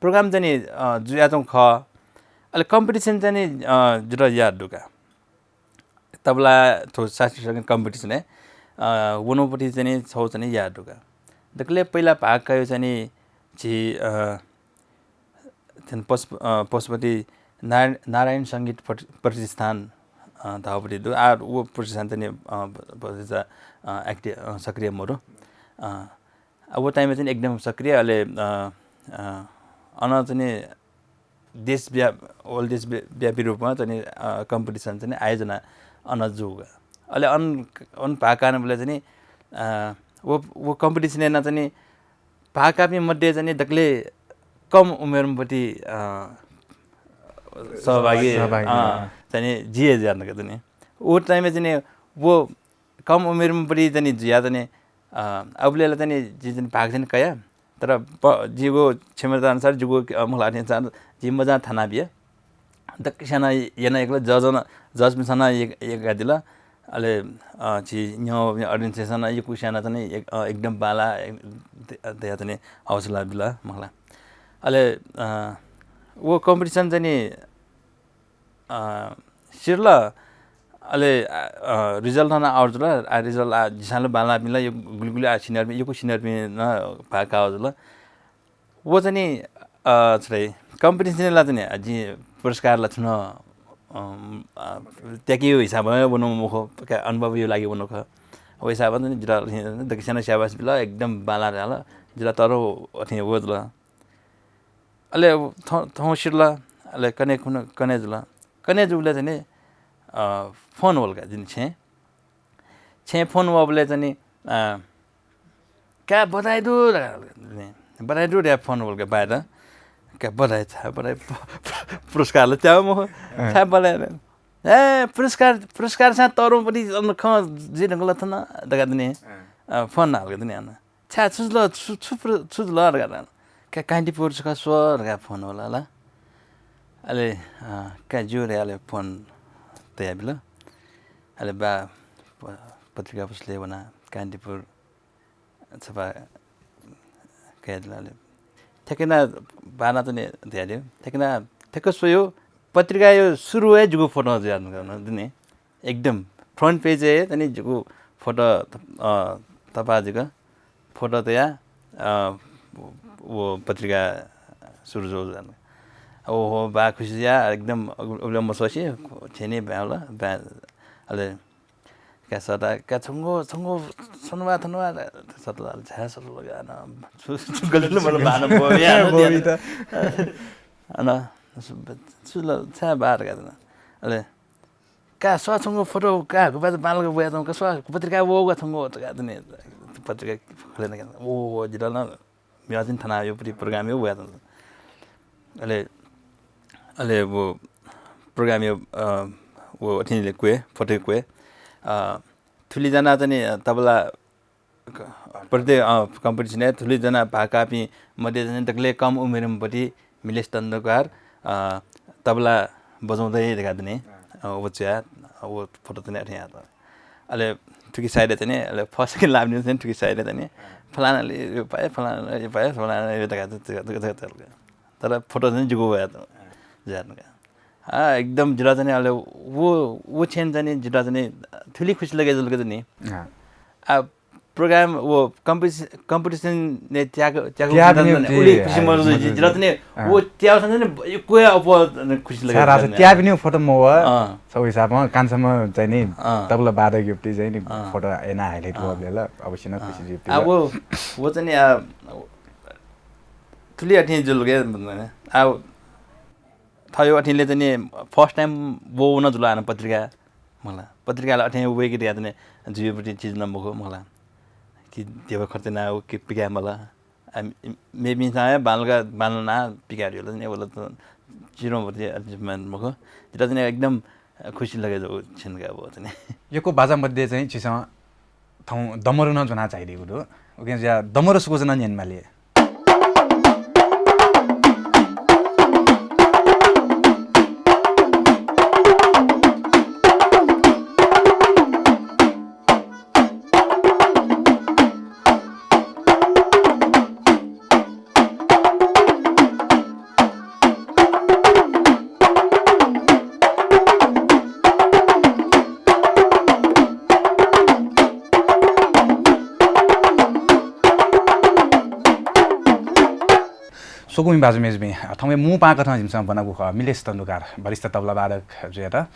program चाहिँ नि, अ, जुयाच्वंगु खः। अले competition चाहिँ नि, अ, जितः याः दुका। तबला थ्व शास्त्रीय संगीत competition-य्, अ, वनौपट्टि चाहिँ नि छौ चाहिँ नि याः दुका। दकले पहिला भाग कायो चाहिँ नि झी, अ, थन पशु-, अ, पशुपति नारायण, नारायण संगीत प्रति-, प्रतिष्ठान, अ, धाःपट्टि दु। आ, व प्रतिष्ठान चाहिँ नि, अ, प-, प-, अ, active, अ, सक्रिय मरु। अ, आ, व time-य् चाहिँ नि एकदम सक्रिय, अले, अ, अ, अन चाहिँ नि देशव्या-, all देशव्या-, व्यापी रूपमा चाहिँ नि, अ, competition चाहिँ नि आयोजना अन जूगु। अले अन, अन भाग काःबलय् चाहिँ नि, अ, व, व competition याना चाहिँ नि भाग काःपिं मध्ये चाहिँ नि दकले कम उमेरम्ह पट्टि, अ, सहभागी, सहभागी, अ, अँ। चाहिँ नि जि हे जुया धुंका चाहिँ नि। व time-य् चाहिँ नि व कम उमेरम्ह पट्टि चाहिँ नि जुया चाहिँ नि, अ, अबलय् ला चाहिँ नि जि चाहिँ नि भाग चाहिँ नि कया। तर प-, जिगु क्षमता अनुसार, जिगु, अ, मखुला अनुसार जि मजां थाना बिया। दक्वसिनं याना एकल, judge नं, judge-मिसं नं एक, एक गादिल। अले, अ, झी न्ह्यः audience-नं यक्व स्यानाः चाहिँ नि एक, अ, एकदम बांला, एक, दे-, दया चाहिँ नि हौसला बिल, मखुला। अले, अ, व competition चाहिँ नि, अ, सिरल, अले, अ, अ, result नं out जुल, आ, result आ, झीसं ला बांलाःपिं ला, यक्व गुलिगुलि आ senior-पिं, यक्व senior-पिं नं भाग काः जुल। व चाहिँ नि, अ, छु धाइ, competition ला चाहिँ नि, अ, जिं पुरस्कार ला छुं नं, अ, अ, त्याकेगु हिसाबं वनागु मखु, का अनुभवया लागि वनागु खः। व हिसाबं चाहिँ नि जितः दक्वसिनं स्याबास बिल, एकदम बांला धाल, जितः तःधं अथे वः जुल। अले थौं, थौं सिरल, अले कन्हय् खुन्हु, कन्हय् जुल। कन्हय् जूबलय् चाहिँ नि, अ, phone वल का जिं छेँय्। छेँय् phone वःबलय् चाहिँ नि, अ, का बधाई दु धकाः नि, बधाई दु धकाः phone वल का बाय्‌त। का बधाई, छाय् बधाई, प-, प-, पुरस्कार ला त्याःगु मखु, अँ। छाय् बधाई। ए, पुरस्कार, पुरस्कार छाय् तःधंपट्टि अन खँ जुइ धुंकल थन धकाः दुने, अँ। अ, phone हाल का दुने अन। छाय् छु जुल, छु, छु प्र-, छु जुल धकाः धाल। का कान्तिपुर छकः स्व धकाः phone वल ला। अले, अ, का ज्यू धकाः अले phone तयाबिल। अले बा प-, पत्रिका पसलय् वनाः कान्तिपुर छपा कयादिल। अले थ्याके याना बाःनं चाहिँ नि धयादिल। थ्याके याना थ्याक्क स्वयाः पत्रिकाया सुरुइ जिगु photo जुयाच्वन दुने। एकदम front page-य् चाहिँ नि जिगु photo, अ, तपाः जिगु photo तयाः, अ, व पत्रिका सुरु जुल। ओहो, बा खुसी जुया, एकदम उबलय् मस्वसे छेँय् बाय् वल, बाय्, अले का सःता, का छंगु, छंगु सनुवा थनुवा सःता, छाय् सःता ला, छु, छु गल्ती ला, मतलब, बाःनं ब्वया, अन, छु ला, छाय् बाः धकाः। अले का स्व छंगु photo, का गुबाचा बांलाक ब्वयाच्वंगु, का स्व पत्रिकाय् वःगु छंगु धकाः दुने, पत्रिका खुले धकाः। ओ, ओ, जितः नं म्हिगः चाहिँ थनाः यो program-य् वयाच्वन। अले, अले व program-य्, अ, व अथें क्वय्, photo क्वय्, अ, थुलि जना चाहिँ नि तबला क-, प्रति, अ, competition-य् थुलि जना भाग काःपिं मध्ये चाहिँ दकले कम उमेरम्ह पट्टि मिलेश तण्डुकार, अ, तबला बजाउँदै धकाः दुने, अ, व च्वया, व photo चाहिँ नि अथें यात। अले थुकी side-य् चाहिँ नि, अले first, second लाःपिं चाहिँ नि थुकी side-य् चाहिँ नि, फलानाले यो पाए, फलानाले यो पाए, फलानाले यो धकाः चाहिँ, धकाः, धकाः, धकाः। तर photo चाहिँ नि जिगु वयात, जात का। आ, एकदम जितः चाहिँ नि, अले व, व क्षण चाहिँ नि जितः चाहिँ नि थुलि खुसी लगे जुल का चाहिँ नि। अँ। आ, program, व competition, competition-य् त्याक, त्याक त्याःपिनिगु उलि खुसी मजू जुइ, जितः चाहिँ नि, अँ। व त्याःसां चाहिँ नि, यक्व अप्वः खुसी लगे जुल का। त्याःपिनिगु photo मवः, अँ। छगू हिसाबं कान्छाम्ह चाहिँ नि, अँ। तबला वादकयागु चाहिँ नि, अँ। Photo याना highlight, अँ। वःबलय् ला अवश्य नं, अँ। खुसी जुइ। आ, व, व चाहिँ नि, आ, थुलि अथें जुल का, आ, थ्व अथेंले चाहिँ नि first time व वन जुल हानं पत्रिका, मखुला। पत्रिकाय् ला अथें वय्के धयाः चाहिँ नि जुइपट्टि चिज नं मखु, मखुला। कि देवा खर्च यानाः व कि पिकाये माल। आ, मे-, मेपिन्सं हे बांलाक बांलानाः पिकाये धुल नि, व ला त चिधंपट्टि achievement मखु। जितः चाहिँ नि एकदम खुसी लगे जूगु क्षण का व चाहिँ नि। यक्व बाजा मध्ये चाहिँ छिसं थौं दमरु नं ज्वना झायादीगु दु। उकिं जुयाः दमरु सुकूचा नं न्यनेमाली। स्वकुमि बाजु मेजुपिं, अ, थौंया मू पाहां कथं जिमिसं ब्वनागु खः मिलेश तण्डुकार, वरिष्ठ तबला वादक जुयात। अ,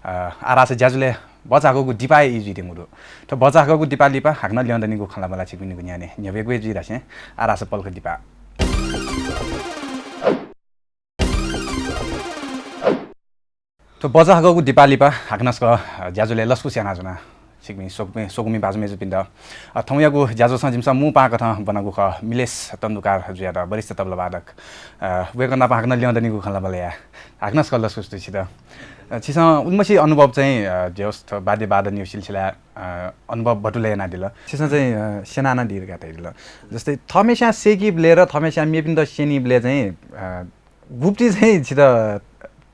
आः धाःसा ज्याझ्वलय् भचा हाकःगु दिपाय् ई जुइत्यंगु दु। थ्व भचा हाकःगु दिपा लिपा हाकनं ल्यं दनिगु खँ ल्हाबल्हा छिकपिनिगु न्ह्यःने न्ह्यब्वयेगु हे जुइ धासें आः धाःसा पलख दिपा। थ्व भचा हाकःगु दिपा लिपा हाकनं छकः, अ, ज्याझ्वलय् लसकुस यानाच्वना छिकपिं स्वकुमि, स्वकुमि बाजु मेजुपिन्त। अ, थौंयागु ज्याझ्वलय् जिमिसं मू पाहां कथं ब्वनागु खः मिलेश तण्डुकार जुयात, वरिष्ठ तबला वादक। अ, वय्कः नाप हाकनं ल्यं दनिगु खँ ल्हाबल्हा याये। हाकनं छकः लसकुस दु छित। अ, छिसं उलिमछि अनुभव चाहिँ, अ, जे होस् थ्व वाद्य वादनया सिलसिलाय्, अ, अनुभव बटुले यानादिल। छिसं चाहिँ, अ, स्यना नं दी धकाः धयादिल। जस्तै थःम्हेस्यां सय्कीबलय् र थःम्हेस्यां मेपिन्त स्यनीबलय् चाहिँ, अ, गुपति चाहिँ छित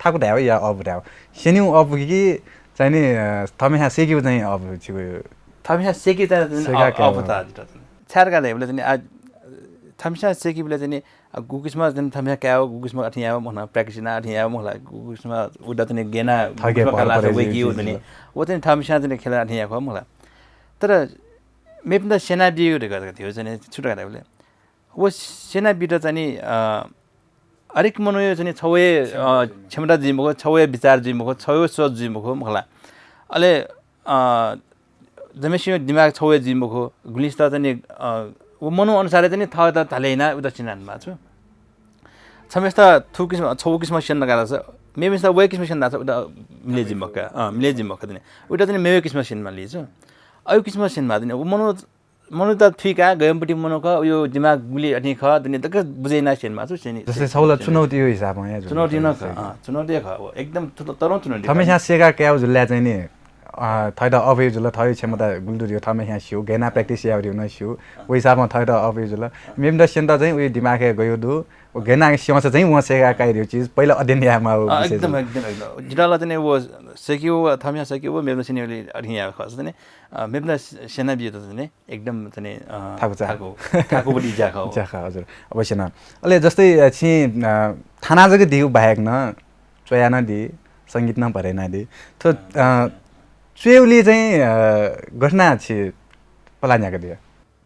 थाकु धायेगु या अःपु धायेगु? स्यनीगु अःपु कि चाहिँ नि, अ, थःम्हेस्यां सय्कीगु चाहिँ अःपु छिगु? थःम्हेस्यां सय्कीगु चाहिँ नि सय्का अ-, कायेगु। अःपु त जितः चाहिँ। छाय् धकाः धायेबलय् चाहिँ नि आ, थःम्हेस्यां सय्कीबलय् चाहिँ नि, अ, गुगु किसिमं चाहिँ नि थःम्हेस्यां कायेगु, गुगु किसिमं अथे यायेगु मखु ला, practice याना अथे यायेगु मखु ला, गुगु किसिमं उदा चाहिँ नि गेना थःके गुगु किसिमं भर काला परे वइकी जुइ वइ चाहिँ नि। जुल। व चाहिँ नि थःम्हेस्यां चाहिँ नि खेल अथे यायेगु मखु ला। तर मेपिन्त स्यनाबीगु धकाः धायेगु चाहिँ नि छु धकाः धायेबलय् व स्यनाबीत चाहिँ नि, अ, हरेक मनूया चाहिँ नि छगू हे, अ, क्षमता जुइ मखु, छगू हे विचार जुइ मखु, छगू हे सोच जुइ मखु, मखु ला। अले, अ, जम्मेसिया दिमाग छगू हे जुइ मखु, गुलिसित चाहिँ नि, अ, व मनू अनुसार चाहिँ नि थःत ढाले याना उदा स्यनामाः छु। छम्हेसित थ्व किसिम, छगू किसिमं स्यन धकाः धाःसा, मेमेसित व हे किसिमं स्यन धाःसा उदा मिले जुइ मखु का, अ, मिले जुइ मखु का चाहिँ नि। उदा चाहिँ नि मेगु किसिमं स्यनेमाली छु। अयु किसिमं स्यनेमाः चाहिँ नि। व मनू मनूत थुइकाः गय् पट्टि मनू खः, उयो दिमाग गुलि अथे खः, दुने दक्व बुझे याना स्यनेमाः छु स्यनी। जस्तै छगू ला चुनौतीया हिसाबं या जुल। चुनौती नं खः, अँ, चुनौती खः, व एकदम थुत-, तरुण चुनौती खः। थःम्हेस्यां सय्का कायेगु जुल ला चाहिँ नि, अ, थःत अःपुइ जुल, थःया क्षमता गुलि दु धइगु थःम्हेस्यां स्यू, गय् याना practice यायेगु धइगु नं स्यू, व हिसाबं थःत अःपुइ जुल। मेपिन्त स्यनेत चाहिँ उयो दिमागय् गय् दु, व गय् याना स्यंसा चाहिँ वं सय्का काइ धइगु चिज पहिला अध्ययन यायेमाःगु अँ, विषय एकदम, जुल। एकदम, एकदम। जितः ला चाहिँ नि व सय्की व, थःम्हेस्यां सय्की व, मेपिन्त स्यने अथे याये खःसा चाहिँ नि, अ, मेपिन्त स्यनाबीत चाहिँ नि, एकदम चाहिँ नि, अ, थाकु चा। थाकु, थाकु बलि ज्याखः हो। ज्याखः, हजुर। अवश्य नं। अले जस्तै, अ, छिं, अ, थाना जक दीगु बाहेक नं च्वया नं दी, संगीत नं भरे याना दी। थ्व, अ, च्वयेगुली चाहिँ, अ, गथे याना छि पला न्ह्याकादिया?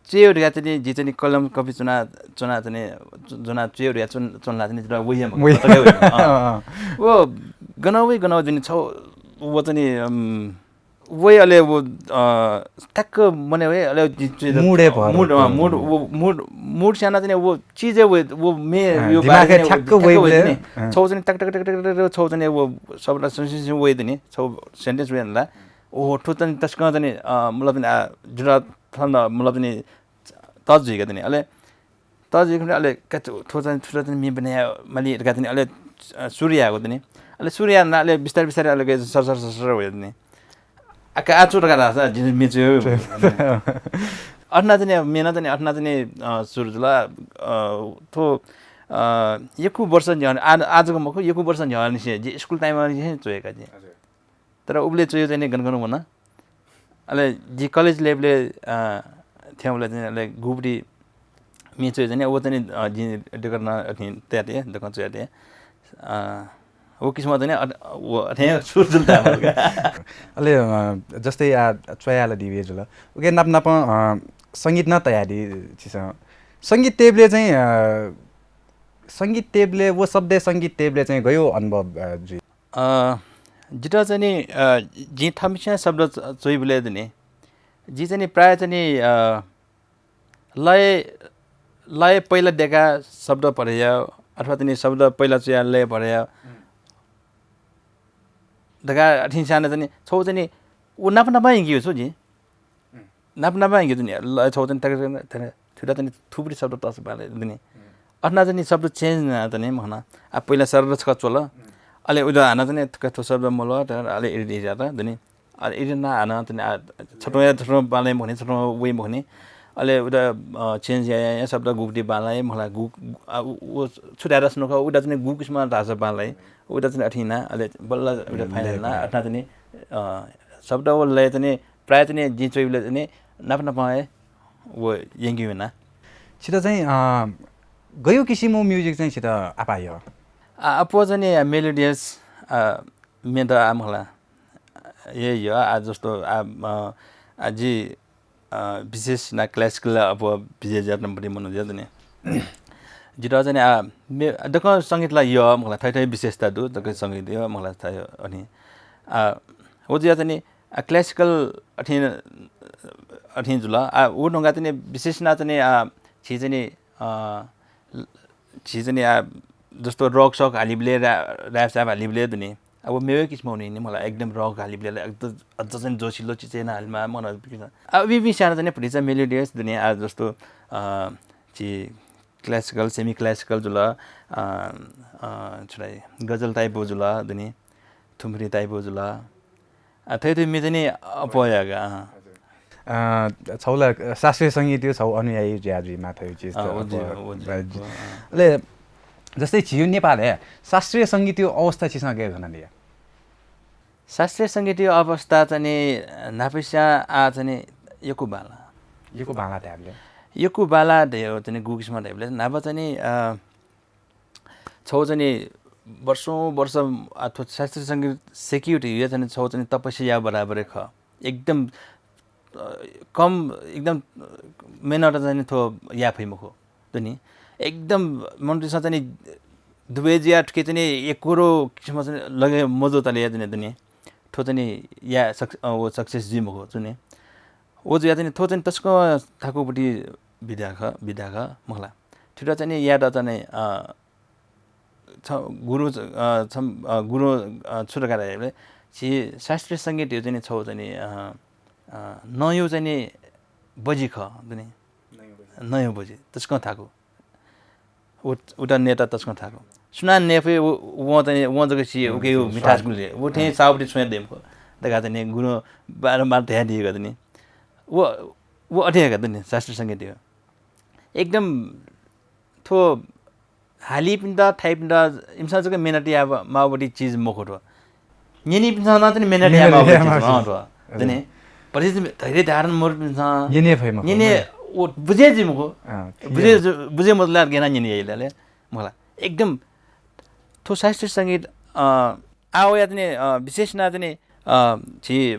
च्वयेगु धकाः चाहिँ नि, जि चाहिँ नि कलम कपि च्वना, च्वना चाहिँ नि, ज्वना च्वयेगु धकाः च्वन, च्वना चाहिँ नि, जितः वइ हे मखु, वइ। ततः हे वइ। अँ। अँ, अँ। व गन वइ, गन वइ चाहिँ नि छगू, व चाहिँ नि, अम, वइ अले व, अ, ठ्याक्क मनय् वइ, अले जि च्वय् mood हे भर mood, अँ, mood, व mood, mood स्याना चाहिँ नि व चिजय् वइ, व मे-, अँ, यो दिमागय् बारे चाहिँ नि ठ्याक्क ठ्याक्क वइ वइबलय्, नि। अँ। छगू चाहिँ नि टक टक टक टक टक छगू चाहिँ नि व शब्द सुन सुन सुन वइ नि। छगू sentence वइ ला। ओहो, थ्व चाहिँ नि तसकं चाहिँ नि, अ, मतलब नि, आ, जुरा थन मतलब नि तज जुइका चाहिँ नि। अले तज जुइका अले का थ्व चाहिँ नि, थ्व चाहिँ नि मे बने माली धकाः चाहिँ नि अले, अ, सुरु यायेगु चाहिँ नि। अले सुरु याना अले बिस्तारै बिस्तारै अले सर सर सर सर वइ चाहिँ नि। आ, का आ च्वये धकाः धाःसा, जिं मे च्वये। अथे याना चाहिँ नि, मे याना चाहिँ नि, अथे याना चाहिँ नि, अ, सुरु जुल, अ, थ्व, अ, यक्व वर्ष न्ह्यः, आ, आजको मखु, यक्व वर्ष न्ह्यःनिसें, जि school time निसें च्वयेका जिं। हजुर। तर उबलय् च्वयेगु चाहिँ नि गन गन वन। अले जि college level-य्, अ, थ्यंबलय् चाहिँ नि, अले गुपति मे च्वयेगु चाहिँ नि, व चाहिँ नि, अ, जिं record याना अथे तयातया, दक्वं च्वयातया। अ, व किसिमं चाहिँ नि, अ, व अथे सुरु जुल धायेमाल का। अले, अ, जस्तै आ, च्वया ला दीगु जुल। उकिया नाप नाप, अ, संगीत नं तयादी छिसं। संगीत तयेबलय् चाहिँ, अ, संगीत तयेबलय्, व शब्दय् संगीत तयेबलय् चाहिँ गय् अनुभव, अ, जुइ? अ, जितः चाहिँ नि, अ, जिं थःम्हेस्यां शब्द च-, च्वइबलय् चाहिँ नि, जिं चाहिँ नि प्रायः चाहिँ नि, अ, लय, लय पहिला देकाः शब्द भरे यायेगु, अथवा चाहिँ नि शब्द पहिला च्वयाः लय भरे यायेगु धकाः अथें स्याना चाहिँ नि, छगू चाहिँ नि, व नाप नापं यंकेगु छु जिं। नाप नापं यंकेगु चाहिँ नि, लय छगू चाहिँ नि, तक, तक, तक, थुइदा चाहिँ नि, थुबलि शब्द तःसा बांलाइ चाहिँ नि। अथे याना चाहिँ नि शब्द change याना चाहिँ नि, मखु ला। आ, पहिला सरर छकः च्वल। अले उदा हानं चाहिँ नि, थ्व शब्द मल्वः, अले edit यात चाहिँ नि। अले edit याना हानं चाहिँ नि, आ, छथ्वं या, छथ्वं बांलाइ मखु नि, छथ्वं वइ मखु नि। अले उदा, अ, change या, या, या शब्द गुपति बांलाइ, मखु ला, गु-, आ, उ, उ छु धायेत स्यू खः, उदा चाहिँ नि गु किसिमं धाःसा बांलाइ, उदा चाहिँ नि अथे याना, अले बल्ल उदा final याना, अथे याना चाहिँ नि, अ, शब्द व लय चाहिँ नि प्रायः चाहिँ नि जिं च्वइबलय् चाहिँ नि नाप नापं हे व यंके याना। छित चाहिँ, अ, गय् किसिमं music चाहिँ छित आपाः यः? आ, अप्वः चाहिँ नि melodious, अ, म्ये त आ मखु ला। हे यः, आ जस्तो, आ, अ, आ जि, अ, विशेष याना classical अप्वः विशेष यानापट्टि मनू जुया चाहिँ नि। जितः चाहिँ नि, आ, मे-, दक्वं संगीत ला यः मखुला, थःथःगु विशेषता दु, दक्वं संगीत यः मखुला, थः अनि, आ, व जुया चाहिँ नि, आ, classical अथें, अथें जुल। आ, व ढंगया चाहिँ नि विशेष याना चाहिँ नि, आ, झी चाहिँ नि, अ, झी चाहिँ नि, आ, जस्तो rock सक हालिबलय्, रा-, rap साप हालिबलय् दुने। अब मेगु किसिम हुने नि, मखुला एकदम rock हालिबलय् ला एकदम अझ चाहिँ जोसिलो चिज याना हालेमाः, मखुला। आ, अबि, अबि स्याना चाहिँ नि भतिचा melodious दुने, आ, जस्तो, अ, झी classical, semi classical जुल, अ, अ, छु धाइ, गजल type जुल दुने, ठुम्री type जुल। आ, थथे थथे मे चाहिँ नि अप्वः याका, अँ। अ, छौ ला शास्त्रीय संगीतया छौ अनुयायी जुया जुइमाः थ्व चिज अँ, त, व जि, अप्वः, व जि, अ, जि-, अँ। अले जस्तै झीगु नेपालय् शास्त्रीय संगीतया अवस्था छिसं गय् खनादिया? शास्त्रीय संगीतया अवस्था चाहिँ नि न्हापाया आः चाहिँ नि यक्व बांला। यक्व बांला धायेबलय्? यक्व बांला धयो चाहिँ नि गुगु किसिमं धायेबलय् न्हापा चाहिँ नि, अ, छौ चाहिँ नि वर्षौं वर्ष, आ, थ्व शास्त्रीय संगीत सेकिउ धयो चाहिँ नि छौ चाहिँ नि तपस्या याउ बराबर हे खः। एकदम, अ, कम, एकदम, अ, मेहनत चाहिँ नि थ्व याये फइ मखु। दुने। एकदम मनूतय्सं चाहिँ नि दुबय् जुया थुके चाहिँ नि यक्व किसिमं चाहिँ नि लगे मजू तले चाहिँ नि दुने। थ्व चाहिँ नि या suc-, अ, व success जुइ मखु दुने। व जुया चाहिँ नि थ्व चाहिँ नि तसकं थाकुपट्टि विधा खः, विधा खः, मखुला। थुइत चाहिँ नि यात चाहिँ नि, अ, छ गुरु, अ, छम-, अ, गुरु, अ, छु धकाः धायेबलय् झी शास्त्रीय संगीतया चाहिँ नि छौ चाहिँ नि, अ, अ, नयौ चाहिँ नि बजि खः दुने। नयौ बजि। नयौ बजि, तसकं थाकु। उ-, उता नयेत तसकं थाकु। सुनां नये फइ, उ-, वं चाहिँ नि, वं जक सी, उके मिठास गुले। उ थें साउपट्टि छुँया दइमखु। धकाः चाहिँ नि गुरु बारम्बार धयादिया दुने। व, व अथे हे का दुने, शास्त्रीय संगीतया। एकदम थ्व हालीपिन्त, थाइपिन्त, इमिसं जक मेहनत याये माःगु चिज मखु थ्व। न्यनीपिन्सं नं चाहिँ मेहनत याये माःगु चिज खः थ्व। दुने। भतिचा धैर्य धारण मरुपिन्सं न्यने फइ मखु। न्यने, व बुझे जुइ मखु। अँ, बुझे जु-, बुझे मजुल ला गेना न्यने याइला ले। मखुला। एकदम थ्व शास्त्रीय संगीत, अ, आः वया चाहिँ नि, अ, विशेष याना चाहिँ नि, अ, झी, अ,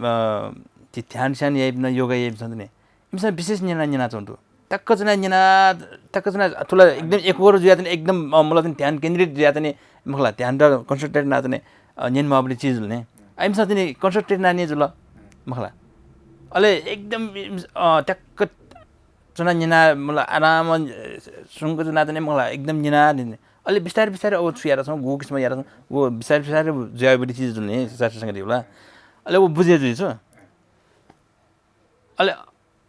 झी ध्यान स्यान याइपिं, योगा याइपिन्सं चाहिँ नि, इमिसं विशेष न्यना, न्यनाच्वंगु दु। टक्क चाहिँ नि न्यना, टक्क चाहिँ नि थुला एकदम एकाग्र जुया चाहिँ नि एकदम, अ, मतलब चाहिँ नि ध्यान केन्द्रित जुया चाहिँ नि, मखुला, ध्यान त concentrate याना चाहिँ नि, अ, न्यने माःगु चिज जुल नि। आ, इमिसं चाहिँ नि concentrate याना न्यने जुल, मखुला। अले एकदम, अ, टक्क च्वना न्यना, मतलब आराम, अ, सुंक च्वना चाहिँ नि, मखुला, एकदम न्यना न्यने। अले बिस्तारै बिस्तारै अब छु यात छौँ, गु किसिम यात छौँ, व बिस्तारै बिस्तारै जुया वइगु चिज जुल नि, शास्त्रीय संगीत धइगु ला। अले व बुझे जुइ छु। अले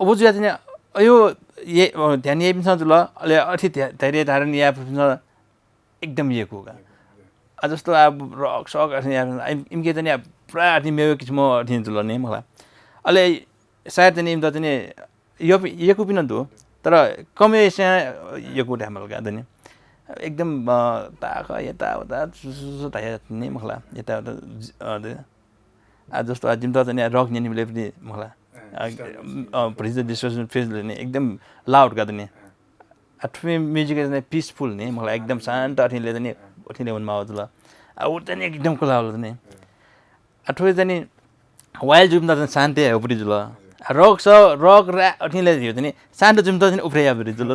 व जुया चाहिँ नि, अयो, ये, अ, ध्यान याइपिन्सं जुल, अले अथे ध्या-, धैर्य धारण याइपिन्सं एकदम यक्व का। आ, जस्तो आ, rock सक अथे याइपिन्सं, आ, इम-, इमिके चाहिँ नि आ, पुरा अथे मेगु किसिम अथे जुल नि, मखुला। अले सायद चाहिँ नि इमित चाहिँ नि यप-, यक्वपिं नं दु, तर कम हे स्यां यक्व धायेमाल का दुने। एकदम, अ, ताक यताउता सु, सु, सु धाया नि, मखुला, यताउता ज-, अ, दु। आ, जस्तो आ, जिमित चाहिँ नि rock न्यनेबलय् पनि, मखुला। अँ, अ, distortion। अ, भतिचा distortion face ले नि एकदम loud का दुने। अँ। आ, थुपिं music चाहिँ peaceful नि, मखुला, एकदम शान्त अथे ले चाहिँ नि, अँ। अथे ले वने माःगु जुल। आ, उ चाहिँ नि एकदम खुला वल दुने। अँ। आ, थ्व चाहिँ नि wild जुपिन्त चाहिँ शान्त हे उपरि जुल। आ, rock स, rock रा अथे ले झीगु चाहिँ नि शान्त जुपिन्त चाहिँ नि उपरि यापरि जुल।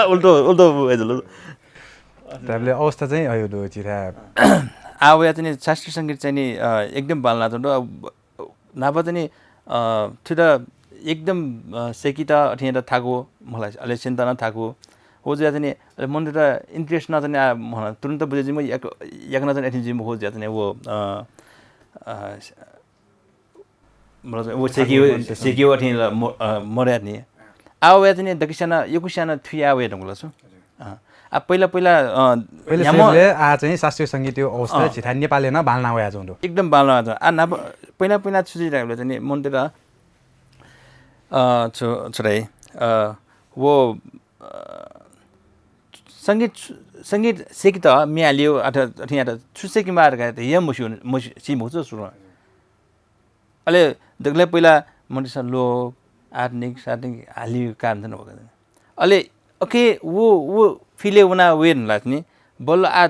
उल्टो, उल्टो हे जुल। धायेबलय् अवस्था चाहिँ अयो दु चिथा। आः वया चाहिँ नि शास्त्रीय संगीत चाहिँ नि, अ, एकदम बांलानाच्वंगु दु। अब न्हापा चाहिँ नि, अ, थुइत एकदम, अ, सेकित अथे यात थाकु, मखुला, अले स्यनेत नं थाकु। व जुया चाहिँ नि, अले मनूतय्त interest नं चाहिँ नि, आ, मखुला, तुरुन्त बुझे जुइम्ह, याक-, याकनं चाहिँ नि अथे जुइम्ह व जुया चाहिँ नि व, अ, अ, मतलब व सेकिउ, सेकिउ अथे ल-, म-, अ, मरु यात नि। आः वया चाहिँ नि दक्व स्यां, यक्व स्यां थुइ आः वये धुंकल छु। हजुर। अँ। आ, पहिला, पहिला, अ, पहिला न्ह्याम्ह सेबलय् आः चाहिँ शास्त्रीय संगीतया अवस्था अँ। झीथाय् नेपालय् नं बांलाना वयाच्वंगु दु। एकदम बांलाना वयाच्वंगु। आ, न्हापा, पहिला, पहिला छु जुइ धाःबलय् चाहिँ नि मनूतय्त, अ, छु, छु धाइ, अ, व, अ, संगीत, संगीत सेकित म्ये हालिउ अथे, अथे यात छु सेकेमाः धकाः हे मस्यू, मस्यू, सी मखु छु सुरुं। अले दकलय् पहिला मनूतय्सं लोभ, आधुनिक, साधुनिक हालिउ कारण चाहिँ नि वःगु। अले OK, व, व feel-य् वना वये धुंकल नि, बल्ल आः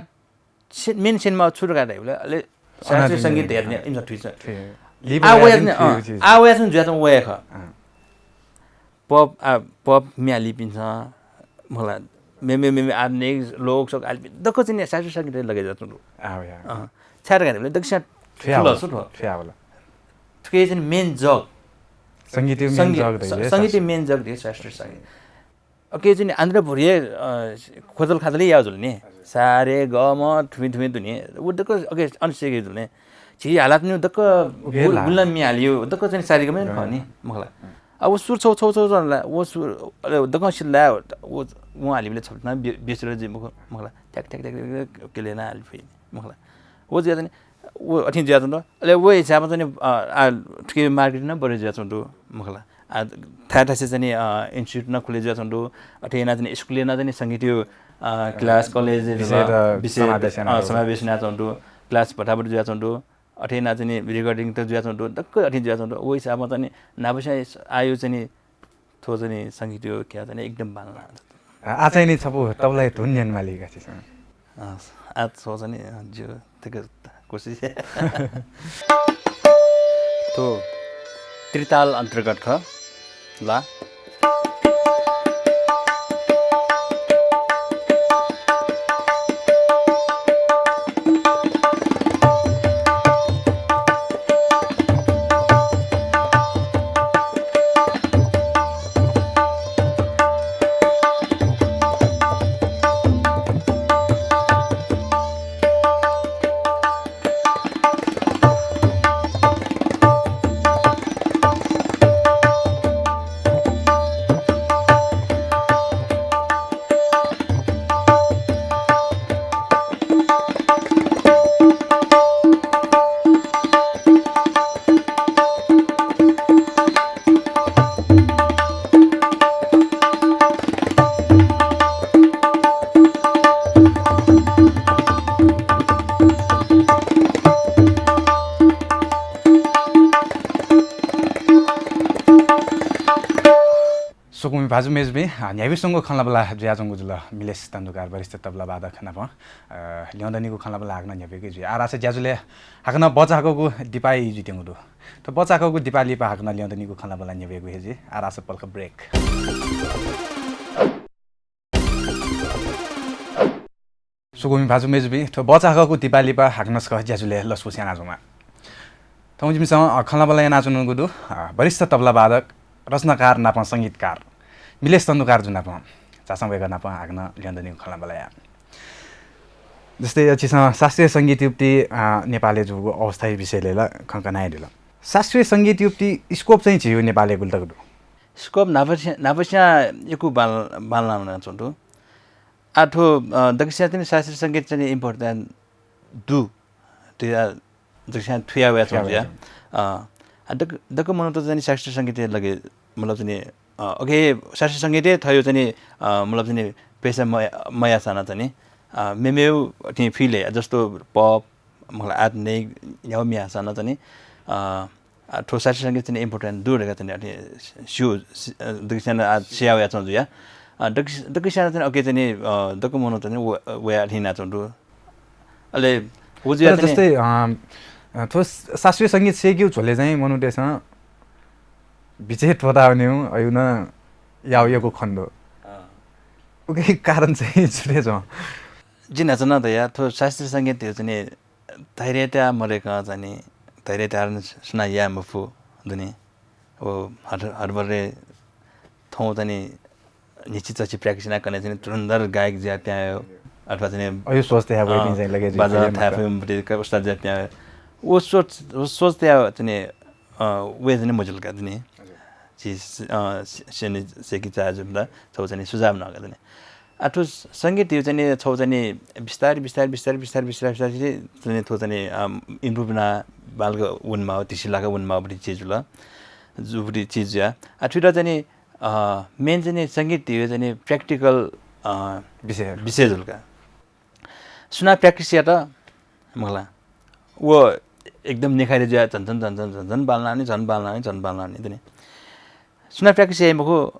से-, main स्यनेमाःगु छु धकाः धाइबलय्, अले शास्त्रीय संगीत धयाथें इमिसं थुइक। आः वयाच्वंगु, अँ, आः वयाच्वंगु जुयाच्वंगु व हे खः। अँ। Pop, आ, pop म्ये हालीपिन्सं, मखुला, मेमे मेमे आधुनिक लोक सोक आलि दक्व चाहिँ नि शास्त्रीय संगीत लगे जातुंडु। आव या। अँ। छाय् धकाः धाःबलय् दक्व सियां थुया थुल, होला। छु थुल? थुया होला। थुके चाहिँ नि main जग। संगीत main संगीत, जग स-, धइले संगीत शास्त्रीय। Main जग धइले शास्त्रीय संगीत। अके चाहिँ नि आन्द्र भुरिये, अ, खोजल खाजल याः जुल नि। हजुर। सा रे ग म थुमि थुमि दुनि। उ दक्व अके अनसेके जुल नि। झी हालात नि दक्व उके गुल-, ला। गुलाम मि हालियो, दक्व चाहिँ नि सारे ग म नि खः नि, मखला। अँ। अब उ सुर छौ, छौ, छौ, छौ ला, उ सुर, अले दक्व सिल ला, उ, उ हालिबले छपना बे-, बेसुर जि मख-, मखला। ठ्याक, ठ्याक, ठ्याक, ठ्याक, के लेना हालि फुइ, मखला। उ जुया चाहिँ नि, उ अथि जुया चाहिँ नि, अले उ हिसाबमा चाहिँ नि, अ, आ, थुके market न बढे जुया चाहिँ नि, मखला। आ, थाय् थासे चाहिँ नि, अ, institute न खुले जुया चाहिँ नि, अथे याना चाहिँ नि school न चाहिँ नि संगीत यो, अ, class, college विषय त विषय, समावेश याना अ, चाहिँ नि। समावेश याना चाहिँ नि, class भटाभट जुया चाहिँ नि, अथे याना चाहिँ नि recording त जुया चाहिँ नि, दक्व अथे जुया चाहिँ नि, उ हिसाबमा चाहिँ नि, नापस्या आयो चाहिँ नि, थ्व चाहिँ नि संगीत यो क्या चाहिँ नि एकदम बांला। आ, आ चाहिँ नि छपु तबलाया धुन न्यनेमाली का छिसं। अँ, आ थ्व चाहिँ नि, अँ, ज्यू, थुके कोसिस। थ्व त्रिताल अन्तर्गत खः ला। स्वकुमि भाजु मय्जुपिं, अ, न्ह्याइपुसे च्वंगु खँल्हाबल्हा जुयाच्वंगु जुल मिलेश तण्डुकार वरिष्ठ तबला वादक नाप, अ, ल्यं दनिगु खँल्हाबल्हा हाकनं न्ह्याइपुके जुइ। आः धाःसा ज्याझ्वलय् हाकनं बचाकःगु दिपाय् जुइत्यंगु दु। थ्व बचाकःगु दिपाय् लिपा हाकनं ल्यं दनिगु खँल्हाबल्हा न्ह्याइपुके जुइ। आः धाःसा पलख break। स्वकुमि भाजु मय्जुपिं, थ्व बचाकःगु दिपाय् लिपा हाकनं छकः ज्याझ्वलय् लसकुस याना जुमा। थौं जिमिसं, अ, खँल्हाबल्हा यानाच्वनागु दु, अ, वरिष्ठ तबला वादक, रचनाकार नाप संगीतकार मिलेश तण्डुकार जु नाप। झासँ वय्कः नाप हाकनं ल्यं दनिगु खँल्हाबल्हा या। जस्तै, अ, छिसं शास्त्रीय संगीत युपति, अ, नेपालय् जूगु अवस्थाया विषयलय् ला खँ कना हे दिल। शास्त्रीय संगीत युपति scope चाहिँ झीगु नेपालय् गुलि तक दु? Scope न्हापा स्या-, न्हापा स्यां यक्व बांल-, बांलाना च्वंतु। आः थ्व, अ, दक्व स्यां चाहिँ नि शास्त्रीय संगीत चाहिँ नि important दु। थुया, दक्व स्यां थुया वया थुया च्वंतु वया या। च्वंतु। अ, आ दक्व, दक्व मनूत चाहिँ नि शास्त्रीय संगीत लगे, मतलब चाहिँ नि, अ, OK, शास्त्रीय संगीत थयो चाहिँ नि, अ, मतलब चाहिँ नि पेशा मया-, मयासां नं चाहिँ नि, अ, मेमेउ थें field हे, जस्तो pop, मतलब आधुनिक, न्ह्याउ मियासां नं चाहिँ नि, अ, आ, थ्व शास्त्रीय संगीत चाहिँ नि important दु धकाः चाहिँ नि अथे स्यू, सि-, अ, दक्व स्यां नं आः सिया वया च्वंतु या। अ, दक्व, दक्व स्यां नं चाहिँ नि OK चाहिँ नि, अ, दक्व मनूत चाहिँ नि व-, वया अथे याना च्वंतु। अले व जुया तर चाहिँ नि जस्तै, अ, अ, थ्व शास्त्रीय संगीत स्येकेगु झ्वलय् चाहिँ मनूतय्सं बिचय् त्वःतावनेगु, अय् नं याउ यक्व खने दु। अँ। उकिया कारण चाहिँ छु दय् च्वं? जिं न्हाचः नं धया, थ्व शास्त्रीय संगीत धइगु चाहिँ नि धैर्यता मदय्कं चाहिँ नि, धैर्यता सुनां याये मफु दुनि। व हर-, हरबरे थौं चाहिँ नि न्हिच्छि चच्छि practice याना कने चाहिँ नि धुरन्धर गायक जुया पिहां वयेगु अथवा चाहिँ नि अय् सोच तया वइपिं अँ, चाहिँ लगे जुइ बाजा खय् थाय् मखु। फय्म्ह उस्ताद जुया पिहां वयेगु। व सोच, व सोच तया चाहिँ नि, अ, वये चाहिँ नि मजुल का दुनि। हजुर। झी स-, अ, स-, स्यने स्यंके चाहे जुल ला, छगू चाहिँ नि सुझाव नं का दुनि। आ, थ्व संगीत धइगु चाहिँ नि छगू चाहिँ नि बिस्तारै, बिस्तारै, बिस्तारै चाहिँ नि थ्व चाहिँ नि, अ, improve याना बांलाक वनेमाःगु, धिसिलाक वनेमाःगु बढी चिज जुल। जु बढी चिज जुया। आ, थुइत चाहिँ नि, अ, main चाहिँ नि संगीत धइगु चाहिँ नि practical, अ, विषय। विषय जुल का। सुनां practice यात, मखु ला, व एकदम निखाइदे जुया झन झन, झन झन, झन झन बांलानि, झन बांलानि, झन बांलानि दुनि। सुनां practice याइ मखु,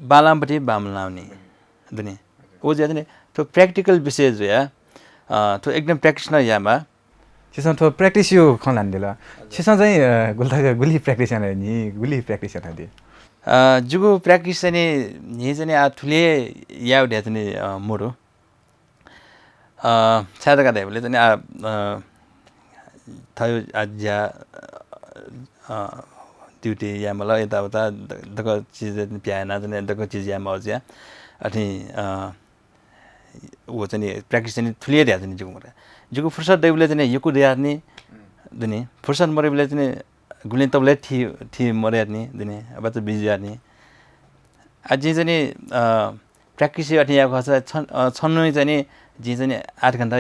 बांलांपट्टि बांमलानि दुनि। व जुया चाहिँ नि थ्व practical विषय जुया, अ, थ्व एकदम practice नं यायेमाः। छिसं थ्व practice-या खँ ल्हानादिल। हजुर। छिसं चाहिँ, अ, गुलि तक गुलि practice यानादि, गुलि practice यानादि? अ, जिगु practice चाहिँ नि, न्हि चाहिँ नि आ थुलि याउ धया चाहिँ नि, अ, मरु। अ, छाय् धकाः धाइबलय् चाहिँ नि आ, अ, थयु आ ज्या, अ, duty याये माल, यताउता द-, दक्व चिज प्यायेना चाहिँ नि दक्व चिज याये माल ज्या। अथि, अ, व चाहिँ नि practice चाहिँ नि थुलि धया चाहिँ नि जिगु मरु। जिगु फुर्सद दइबलय् चाहिँ नि यक्व दया नि, दुनि। फुर्सद मरइबलय् चाहिँ नि गुलिं तबलय् थी, थी मरया नि, दुनि। अब त busy या नि। आ, जिं चाहिँ नि, अ, practice अथि याये खःसा छन-, अ, छन्हुइ चाहिँ नि, जिं चाहिँ नि आठ घण्टा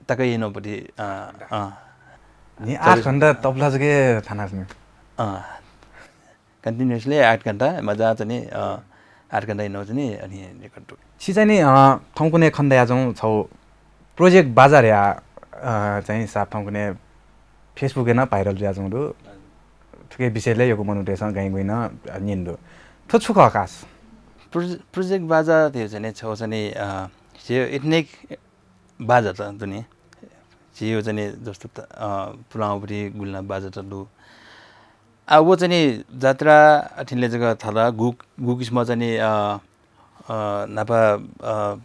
तक यानापट्टि, अ, अ, नि आठ घण्टा तबला जक थाना छु नि? अ, continuously आठ घण्टा, मजा चाहिँ नि, अ, आठ घण्टा याना चाहिँ नि, अनि record दु। छि चाहिँ नि, अ, थौंकन्हय् खने दयाच्वं छौ project बाजा धया, अ, चाहिँ साप थौंकन्हय् Facebook-य् नं viral जुयाच्वं दु। थुके विषयलय् यक्व मनूतय्सं गइँगुइँ नं न्यन दु। थ्व छु खः खास? Proje-, project बाजा धया चाहिँ नि छौ चाहिँ नि, अ, झी ethnic बाजा त दुनि। झीयो चाहिँ नि जस्तो त, अ, पुलांगुपट्टि गुलिं बाजा त दु। आ, व चाहिँ नि जात्रा अथिले जक थल गु, गु किसिम चाहिँ नि, अ, अ, न्हापा, अ,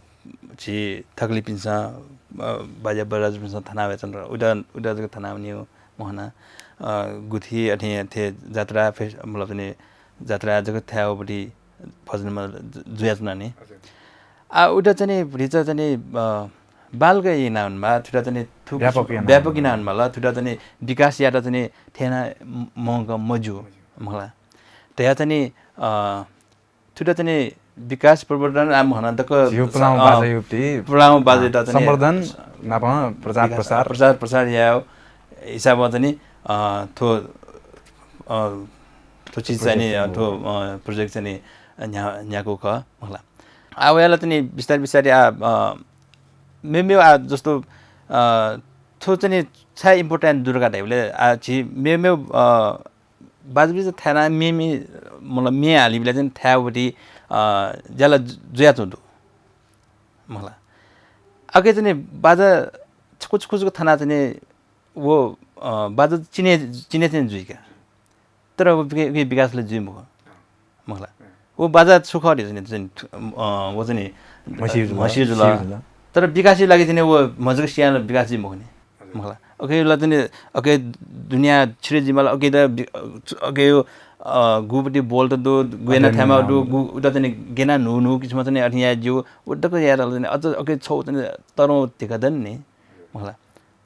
झी थकालिपिन्सं, अ, बाज्या बराजुपिन्सं थना वय् चाहिँ नि उता, उता जक थना वनीगु मखना, अ, गुथि अथे, अथे जात्रा फेस-, मतलब चाहिँ नि जात्रा जक थाय् वःपट्टि भजनमा जु-, जुयाच्वना नि। हजुर। आ, उता चाहिँ नि भतिचा चाहिँ नि, अ, बालक याना वनेमाः, थुता चाहिँ नि थु व्यापक याना व्यापक वनेमाः। याना वनेमाल, थुता चाहिँ नि विकास यात चाहिँ नि थेना म-, मौका मज्यू, मखला। धया चाहिँ नि, अ, थुता चाहिँ नि विकास प्रवर्धन आ मखना दक्व झिउ पुलांगु अ, बाजा युपति, पुलांगु बाजा अ, त चाहिँ नि संवर्धन नाप प्रचार विकास, प्रसार। प्रचार प्रसार या हिसाबं चाहिँ नि, अ, थ्व, अ, थ्व चिज चाहिँ नि, अ, project थ्व, अ, project चाहिँ नि न्ह्या-, न्ह्याकू खः, मखला। आ, वयाला चाहिँ नि बिस्तार बिस्तार आ, अ, मेमेव आ, जस्तो, अ, थ्व चाहिँ नि छाय् important दु धकाः धाइबलय्, आ, झी मेमेव, अ, बाजाबिजा थाय् ना मेमे, मतलब मे हालिबलय् चाहिँ थाय् वःपट्टि, अ, ज्याला जु-, जुयाच्वं दु। मखला। अके चाहिँ नि बाजा छकू छकू जक थना चाहिँ नि व, अ, बाजा चिने, चिने चाहिँ जुइका। तर व विके-, विके विकासले जुइ मखु। मखला। व बाजा छु खः धया चाहिँ नि, चाहिँ नि, अ, व चाहिँ नि म्हसिउ जुल। म्हसिउ जुल। म्हसिउ जुल। तर विकासया लागि चाहिँ नि व म्हजक सियाल विकास जुइ मखु नि। मखला। अके ला चाहिँ नि, अके दुनिया छिरे जिमाल, अके त बि-, अके यो, अ, गुपट्टि बोल्ट दु, गुयेना अध्ययन थाय्मा याना दु, गु-, उता चाहिँ नि गेना न्हू न्हू किसिम चाहिँ नि अथे या ज्यू, उ दक्व यात ला चाहिँ नि, अझ अके छौ चाहिँ नि तरौ धिका दन नि। मखला।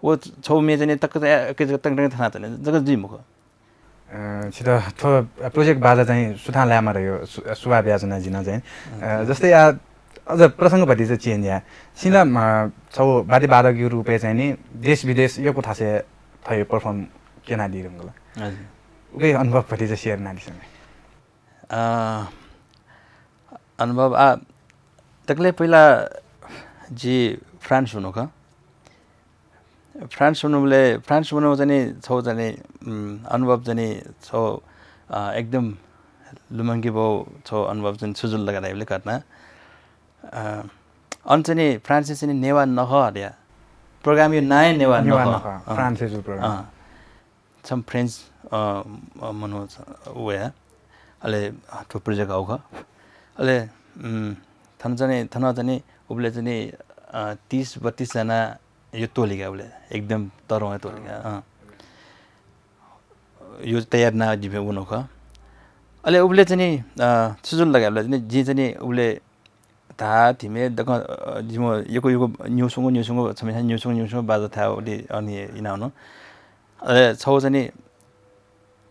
व छौ मे चाहिँ नि तक चाहिँ अके तक तक थना चाहिँ नि जक जुइ मखु। अ, छित थ्व project बाजा चाहिँ सुथां लायेमाः धयो सु-, सुभाय् बियाच्वना जिं नं चाहिँ। अ, अँ, जस्तै आ, अझ प्रसंग भतिचा change या। छिं ला, अँ, अ, छौ वाद्य वादकयो रूपय् चाहिँ नि देश विदेश यक्व थासय् थयो perform क्यनादी धुंकल। हजुर। उके अनुभव भतिचा share यानादिसँ नि। अ, अनुभव आ, दकले पहिला जि France वनु खः। France वनुबलय्, France वनु चाहिँ नि छौ चाहिँ नि, उम्, अनुभव चाहिँ नि छौ, अ, एकदम लुमंकेबौ छौ अनुभव चाहिँ नि छु जुल धकाः धाइबलय् घटना। अ, अन चाहिँ नि France चाहिँ नि नेवाः नखः धया। Program यो नां हे नेवाः नेवाः नखः। नखः, अँ। France-य् जुल program। अँ। छम्ह French, अ, अ, मनू छ, वया। अले थ्व project हौ खः। अले, उम्, थन चाहिँ नि, थन चाहिँ नि उबलय् चाहिँ नि, अ, तीस बत्तीस जना यो टोली का उबलय्, एकदम तरवां टोली का, अँ। यो तयार याना जिपिं वनु खः। अले उबलय् चाहिँ नि, अ, छु जुल धकाः धाइबलय् चाहिँ नि, जिं चाहिँ नि उबलय् धाः धिमे दक्व, अ, जिमि यक्व यक्व न्यूसुंगु न्यूसुंगु छम्ह न्यूसुंगु न्यूसुंगु बाजा थाय् उलि अन याना वनु। अले छौ चाहिँ नि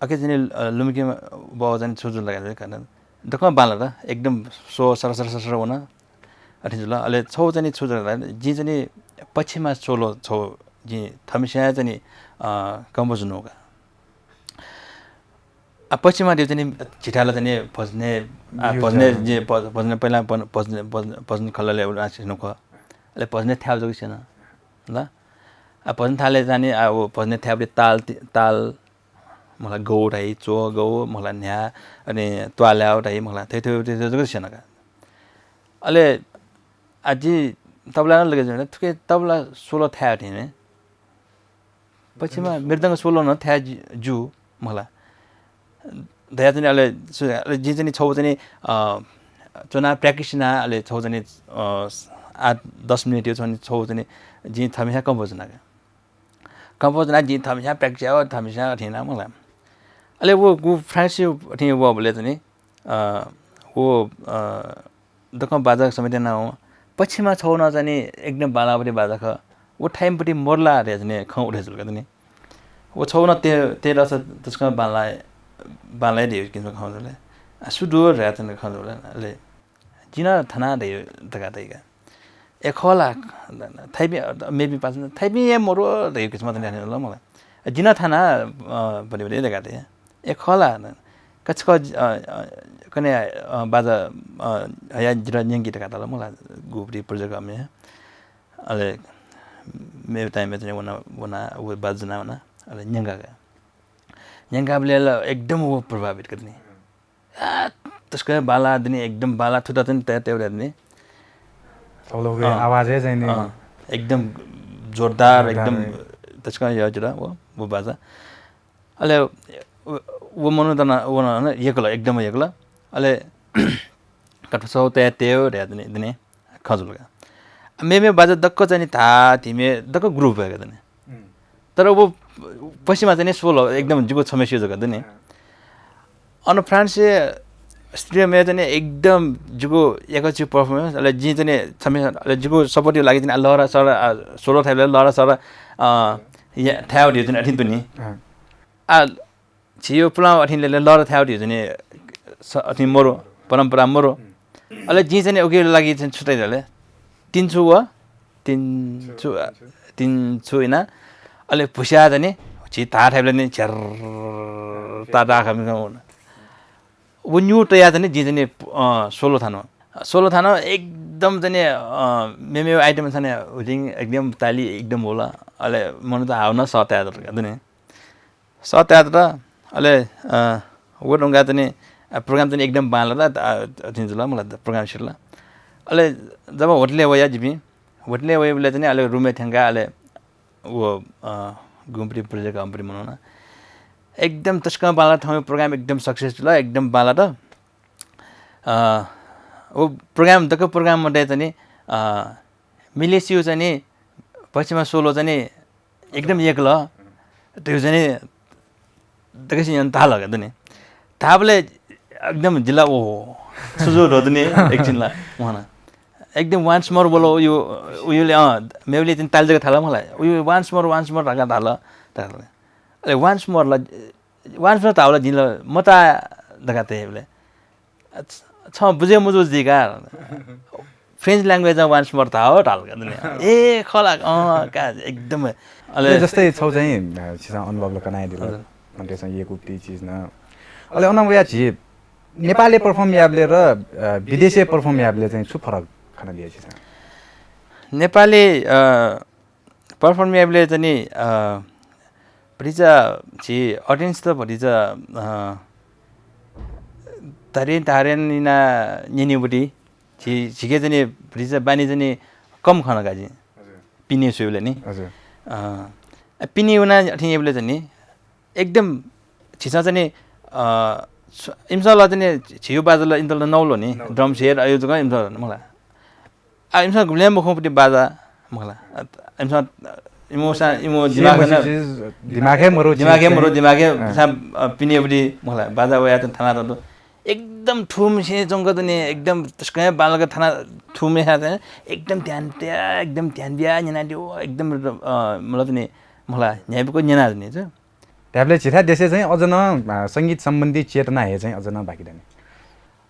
अके चाहिँ नि, अ, लुमंकेबौ चाहिँ नि छु जुल धकाः धाइबलय् दक्व बांलात, एकदम स्व sir sir sir sir one. अथे जुल। अले छौ चाहिँ नि छु जुल धकाः धाइबलय् जिं चाहिँ नि पछिमा solo छौ जिं थम्हस्यां चाहिँ नि, अ, compose नु का। आ, पछिमा धयो चाहिँ नि झिथाय् ला चाहिँ नि भजनय्, आ, यो भजनय् चाहिँ जे भज-, भजनय् पहिला भन-, भजनय्, भजनय्, भजनय् खललय् उलि आशिष नु खः। अले भजनय् थाय् जक स्यन। ल? आ, भजनय् थाले चाहिँ नि, आ, व भजनय् थाय् ताल ति-, ताल, मखला गौ धाइ, च्वः गौ, मखला न्ह्या, अनि त्वाल्याउ धाइ, मखला थै थै थै थै जक स्यन का। अले आ, जि तबला नं लगे जुल, थुके तबला solo थाय् थें मे। पछिमा मृदंग solo नं थाय् जि-, जू, मखला। धया चाहिँ अले सु-, अले जिं चाहिँ छौ चाहिँ, अ, च्वना practice याना अले छौ चाहिँ, अ, आठ दस मिनेट यो चाहिँ छौ चाहिँ जिं थमिसा compose याना का। Compose याना जिं थमिसा practice याना, थमिसा अथे याना मला। अले व गु फ्रान्स अथे वःबलय् चाहिँ, अ, व, अ, दक्वं बाजा समेत याना वं। पछिमा छौ नं चाहिँ एकदम बांलाःपट्टि बाजा खः। व थाइमपट्टि मोरला धया चाहिँ खँ उठे जुल का दनि। व छौ नं ते, ते रस तसकं बांला, बांला धया किसिम खँ जुल। आ, सु दु धया चाहिँ खँ जुल। अले जिं नं थाना धया धका धया का। ए खः ला, थाइपिं, मेपिं पासा थाइपिं हे मरु धया किसिम त न्याने ल मला। जिं नं थाना, अ, भति भति धका धया। ए खः ला, कछिक, अ, अ, कने, अ, बाजा, अ, हया जितः न्यंकि धका धाल मला, गुपट्टि project अमे। अले मेपिं ताइम्ह चाहिँ वना, वना, व बाजा ज्वना वना, अले न्यंका का। न्यंकाबलय् ला एकदम व प्रभावित का दनि। आ, तसकं बांला दनि, एकदम बांला थुत चाहिँ तय तय दनि। थौलो वे अँ। आवाज हे चाहिँ नि। अँ, एकदम जोरदार, जोरदार एकदम है। तसकं यो जुल, वो, वो बाजा। अले व, व मनू त न, व न, न, यक्ल, एकदम यक्ल। अले कथसौ तय तय धया दनि, दनि, खँ जुल का। मेमे बाजा दक्क चाहिँ नि धा, धिमे दक्क group हे का दनि। तर व पछिमा चाहिँ नि solo एकदम जिगु छम्ह स्यू जक दनि। अन फ्रान्सय् studio मे चाहिँ नि एकदम जिगु एकछि performance, अले जिं चाहिँ नि छम्ह, अले जिगु support लागि चाहिँ नि लहरा सहरा, आ, solo थाइबलय् लहरा सहरा, अ, या, थायेगु चाहिँ नि अथिं तुनि। आ, झी यो पुलां अथिं लेले लहरा थायेगु चाहिँ नि स-, अथिं मरु, परम्परा मरु। अले जिं चाहिँ नि उके लागि चाहिँ छु तया ले। तिन छु व, तिन छु, तिन छु याना, अले भुस्या चाहिँ नि, झी धा थाइबलय् नि झ्यार ता दा खा मिखा। व न्यू तया चाहिँ नि, जिं चाहिँ नि, अ, solo थान। Solo थान एकदम चाहिँ नि, अ, मेमे item थान हुलिं एकदम ताली एकदम होला। अले मनूत हाव नं सः तया दनि। सः तया दत, अले, अ, व धुंका चाहिँ नि, अ, program चाहिँ नि एकदम बांला, अ, अथिं जुल, मला program सिरल। अले जब होटलय् वया जिपिं, होटलय् वइबलय् चाहिँ नि अले room-य् थ्यंका, अले व, अ, गुम्पटी project अम्पटी मनूना। एकदम तसकं बांला, थौं program एकदम success जुल, एकदम बांला त। अ, व program, दक्व program मध्ये चाहिँ नि, अ, मिलेसियो चाहिँ नि, पछिमा solo चाहिँ नि, एकदम यक्ल। त्यो चाहिँ नि दकसिं याना धाल का दनि। धाबलय् एकदम जिला ओ सुजो धो दनि एकछिन ला उहाना। एकदम once more बोलो उयो, उयोले, अँ, मेबले तिन ताल जक थाला मला। उयो once more, once more धका धाल, धाल। अले once more ला, once more धावला जिला मता धका ते बोले। छ बुझे मुजु जिका। French language once more धाओ धाल का दनि। ए, खला, अँ, का, एकदमै। अले जस्तै छौ चाहिँ, अ, छिसा अनुभव ल कनाइ दिल। हजुर। अन्ते चाहिँ एक उक्ति चिज न। अले अन वया झी नेपाली perform याबले र, अ, विदेशी perform याबले चाहिँ छु फरक खना दिया छिसा? नेपाली, अ, perform याबले चाहिँ नि, अ, भतिचा झी audience त भतिचा, अ, धारें धारें निना न्यनेबुटी झी, झीके चाहिँ नि भतिचा बानी चाहिँ नि कम खन का झी। हजुर। पिने सुइबले नि। हजुर। अ, पिने उना अथि एबले चाहिँ नि एकदम झीसा चाहिँ नि, अ, इमसा ल चाहिँ नि झिउ बाजल इन्तल नौलो नि, नौलो। Drum set अयो जक इमसा मला। आ, इमिसं गुबलें मखुंपट्टि बाजा, मखला। आ, इमिसं, इमो सा, इमो दिमाग हे मरु, दिमाग हे मरु, दिमाग हे, अँ। सा, अ, पिनेपट्टि, मखला, बाजा वया त थाना त एकदम थुम से चंक त नि, एकदम तस्कं बालक थाना थुम से त एकदम ध्यान दिया, एकदम ध्यान दिया, न्यना दियो, एकदम, अ, मतलब नि, मखला, न्यायपको न्यना नि, छु। त्याबले झीथाय् देशय् चाहिँ अझ नं, अ, संगीत सम्बन्धी चेतना हे चाहिँ अझ नं बाकी दनि।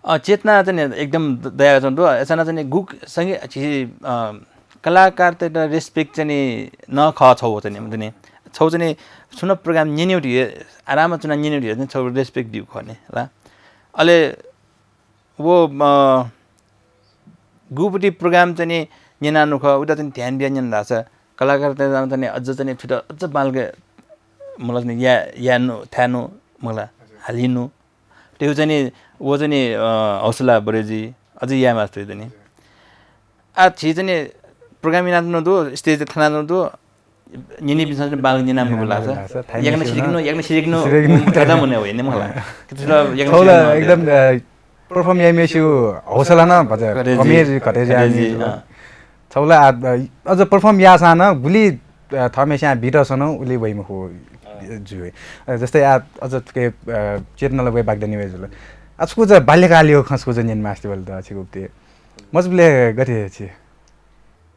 अ, चेतना चाहिँ नि एकदम द-, दया चाहिँ दु। अय्‌सां नं चाहिँ नि गुक संगीत झी, अ, कलाकारतय्‌त respect चाहिँ नि न खः छौ चाहिँ नि, मतलब नि। छौ चाहिँ नि छुं program न्यनेउ धुयो, आराम चुना न्यनेउ धुयो चाहिँ छौ respect दिउ खः नि, ला। अले व, अ, गुपट्टि program चाहिँ नि न्यना नु खः, उता चाहिँ ध्यान बिया न्यन धाःसा कलाकारतय्‌त चाहिँ नि अझ चाहिँ नि थुत अझ बालके, मतलब नि या, या नु, थाय् नु, मखला, हालि नु। त्यो चाहिँ नि, व चाहिँ नि, अ, हौसला बढे जुइ, अझ याये मास्ति जुइ नि। आ, झी चाहिँ नि program याना नु दु, stage थाना नु दु, न्यनीपिन्सं चाहिँ बांलाक न्यना मखु ला, याकनं सिधय्‌कि नु, याकनं सिधय्‌कि नु, सिधय्‌कि नु, धयातःगुलिं वइ नि मखु ला। कि थ्व याकनं छगू ला सिधय्‌कि नु एकदम, अ, perform याइम्हसिगु हौसला नं भचा कम हे जुइ, घटे जुइ नि। अँ। छगू ला, आ, अझ perform याःसां नं गुलि, अ, थःम्हस्यां beat नं उलि वइ मखु जुइ। अ, जस्तै आ, अझ थुके, अ, चेतना ला वये बाकि दनि वये जुल। आ, छकू चाहिँ बाल्यकालया खँ छकू चाहिँ न्यने मास्ति वल द छिगु उक्ति। मजबुले गथे छि?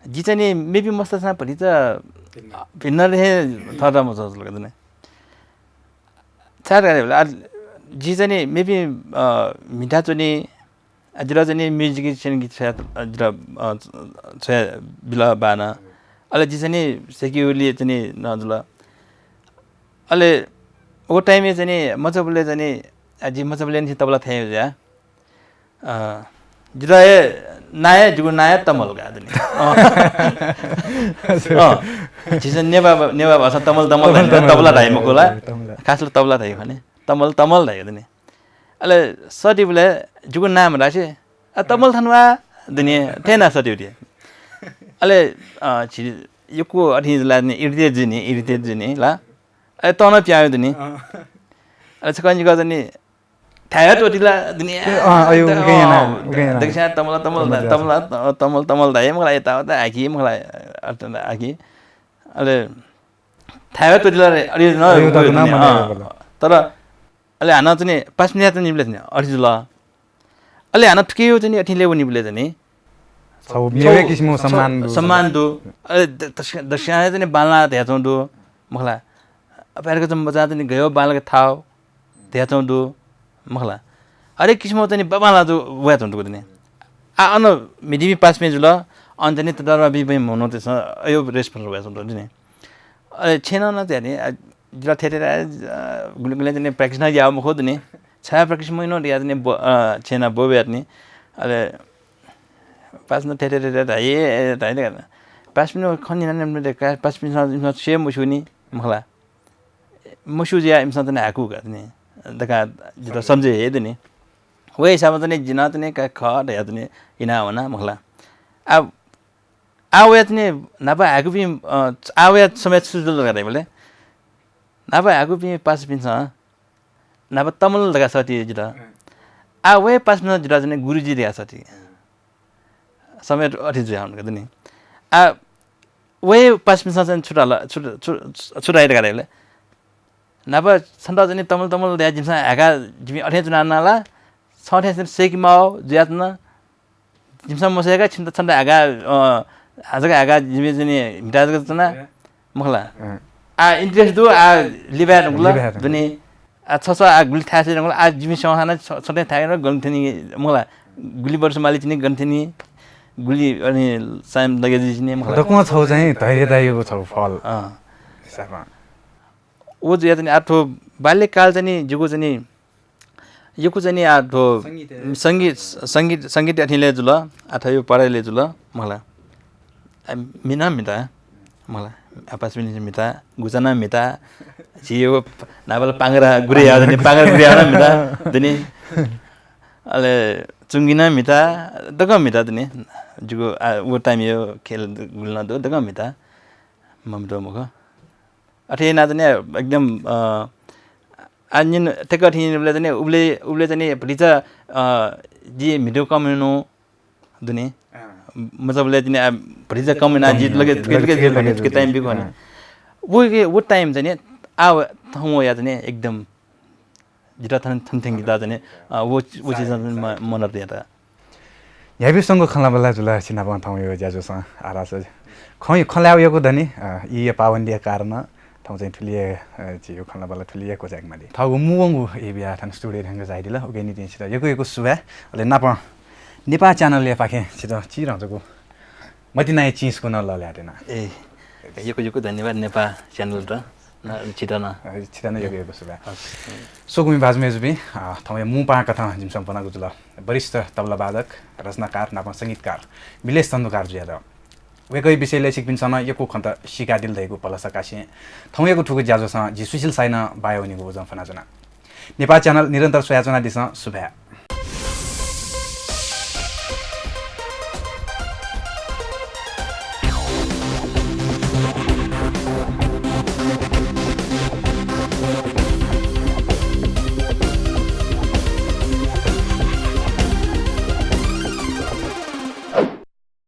जि चाहिँ नि मेपिं मस्तय्‌सां भतिचा भिन्न हे थःथः मजबुत जुल का दनि। छाय् धाःसा आ, जि चाहिँ नि मेपिं, अ, म्हिता च्वनी, आ, जितः चाहिँ नि music चाहिँ नि छ्वया, अ, जितः, अ, छ्वया बिल बानं। अले जि चाहिँ नि सेकिउलि चाहिँ नि नं जुल। अले व time-य् चाहिँ नि मजबुले चाहिँ नि, आ, जि मजबुले नि तबला थाय् जुया। अ, जितः हे नां हे, जिगु नां हे तमल का दनि। अँ। अँ। झीसं नेवाः, नेवाः भाषां तमल, तमल धाइ, तबला धाइ मखु ला। तमल। खास ला तबला धाइ खने। तमल, तमल धाइ दनि। अले सःतेबलय् जिगु नां मधासे, "आ, तमल थन वा" दनि, थथे याना सःतेउ दि। अले, अ, झी यक्व अथें जुल नि, irritate जुइ नि, irritate जुइ नि ला। अले तं नं पिहां वइ दनि। अँ। अले छकः निकः चाहिँ नि थाय् त्वःतिला दनि। ए, अँ, अयो, उके याना, अँ, उके याना। दक्वस्यां तमल, तमल, तमल, तमल, तमल, तमल धाइ मखु ला, यताउता हाकि मखु ला, अ, हाकि। अले थाय् त्वःतिला रे, अले न, अयो, उयो दक्व नं दनि, मने अँ। तर अले हानं चाहिँ नि पाँच मिनेट निबलय् चाहिँ नि अथे जुल। अले हानं थुकिया चाहिँ नि अथें लय् वनीबलय् चाहिँ नि छगू मेगु किसिमं सम्मान दु। सम्मान दु। अले द-, दक्वस्यां, दक्वस्यां चाहिँ नि बांलाः धयाच्वंगु दु, मखु ला। अपाय्‌तक चाहिँ मचां चाहिँ नि गय् बांलाक थाउ धयाच्वंगु दु, मखु ला। हरेक किसिमं चाहिँ नि बांबांलाः जु वयाच्वंगु दु दनि। आ, अन म्हितीपिं पाँच मिनेट जुल, अन चाहिँ नि तदारबीपिं मनूतय्‌सं अयो response वयाच्वंगु दु दनि। अले छेँनं नं चाहिँ नि, आ, जितः थथे, आ, गुलिं गुलिं चाहिँ नि practice नं याः मखु दनि। छाय् practice मयाः नं याः चाहिँ नि ब-, अ, छेँनं ब्वब्वयात नि। अले पाँच मिनेट थथे, थथे, थथे धाइ, ए, धाइ, धाइ। पाँच मिनेट खँ न्यना, न्यना, न्यना, पाँच मिनेट इमिसं स्वये मस्यू नि, मखु ला। मस्यू जुयाः इमिसं चाहिँ नि हाकू का दनि धकाः जितः सम्झे हे दनि। व हिसाबं चाहिँ नि जिं नं चाहिँ नि का खः धयाः चाहिँ नि इना वना, मखु ला। आ, आ वया चाहिँ नि न्हापा हाकूपिं, अ, आ वया समय छु जुल धकाः धाइबलय् न्हापा हाकूपिं पासापिन्सं न्हापा तमल धकाः सःति जितः। अँ। आ वया पासापिन्सं जितः चाहिँ नि गुरुजी धकाः सःति। समय अथे जुया हुन का दनि। आ वया पासापिन्सं चाहिँ छु धाल, छु, छु, छु धाइ धकाः धाइबलय् न्हापा छन्त चाहिँ नि तमल, तमल धयाः जिमिसं हाय्‌काः जिमि अथें च्वना ना ला, छं थें चाहिँ नि सय्‌के माः जुयाच्वन। जिमिसं मसय्‌काः छिन्त, छन्त हाय्‌काः, अ, हाय्‌काः, हाय्‌काः जिमि चाहिँ नि म्हिता जक च्वना। ए। मखु ला। अँ। आ interest दु, आ लिबाय् धुंकल, लिबाय् धुंकल। दनि। आ छ छ आ गुलि थाय् स्वये धुंकल, आ जिमि स्यंसां नं छ, छथें थाय् गन थ्यनी, मखु ला। गुलि वर्ष माली चाहिँ नि गन थ्यनी, गुलि अन time लगे जुइ चाहिँ नि, मखु ला। दक्वं छगू चाहिँ धैर्यतायागु छगू फल। अँ। हिसाबं। व जुया चाहिँ नि आ थ्व बाल्यकाल चाहिँ नि जिगु चाहिँ नि यक्व चाहिँ नि आ थ्व संगीत हे। संगीत, संगीत, संगीत अथें लय् जुल, आ थ्व पढाइ लय् जुल, मखु ला। आ, म्हिना म्हिता, मखु ला। आ पासापिं म्हिता, गुचा नं म्हिता, झी व न्हापा ला पांग्रा गुरे याः दनि, पांग्रा गुरे याः नं म्हिता दनि। अले चुंगी नं म्हिता, दक्वं म्हिता दनि। जिगु, आ, व time-या खेल गुलि नं दु, दक्वं म्हिता। मम्हितः मखु। अथे यानाः चाहिँ नि एकदम, अ, आ निन थेक अथे यानाः उबलय् चाहिँ नि, उबलय्, उबलय् चाहिँ नि भतिचा, अ, जि म्हितु कम यानागु दु नि। अँ। मजबुले चाहिँ नि आ भतिचा कम यानाः जि लगे, लगे, लगे, लगे, लगे, लगे time बिगु हने। अँ। व, व time चाहिँ नि आ थौं वया चाहिँ नि एकदम जितः थन, थन थ्यंकेत चाहिँ नि, अ, व, व चिजं चाहिँ नि म-, मनय् यात। न्ह्याइपुसे च्वंगु खँल्हाबल्हा जुल छिनाप थौंया ज्याझ्वलय् आरास। खँ, खँ ल्हायेगु दनि, अ, ई पाबन्दीया कारणं थौं चाहिँ थुलि हे, अ, झीगु खँल्हाबल्हा थुलि हे क्वचायेके माली। थौंगु मू वंगु ई बियाः थन studio-य् न्ह्याकाः झायादिल। उकिया निंतिं छितः यक्व यक्व सुभाय्। अले नापं नेपाः channel-या पाखें छितः चिधंजूगु मतिनाया चिंस्कू नं लःल्हाये त्यना। ए, यक्व यक्व धन्यवाद नेपाः channel-त। न, छितः नं। अ, छितः नं यक्व यक्व सुभाय्। हजुर। स्वकुमि भाजु मय्जुपिं, अ, थौंया मू पाहां कथं जिमिसं ब्वनागु जुल वरिष्ठ तबला वादक, रचनाकार नापं संगीतकार मिलेश धन्दुकारजुयात। वय्कःया विषयलय् छिकपिन्सं नं यक्व खँत सीकादिल धइगु भलसा कासें थौंयागु थुगु ज्याझ्वलय् जि सुशील साइनं बाया वनेगु उजं फ्वनाच्वना। नेपाः channel निरन्तर स्वयाच्वनादिसँ, सुभाय्।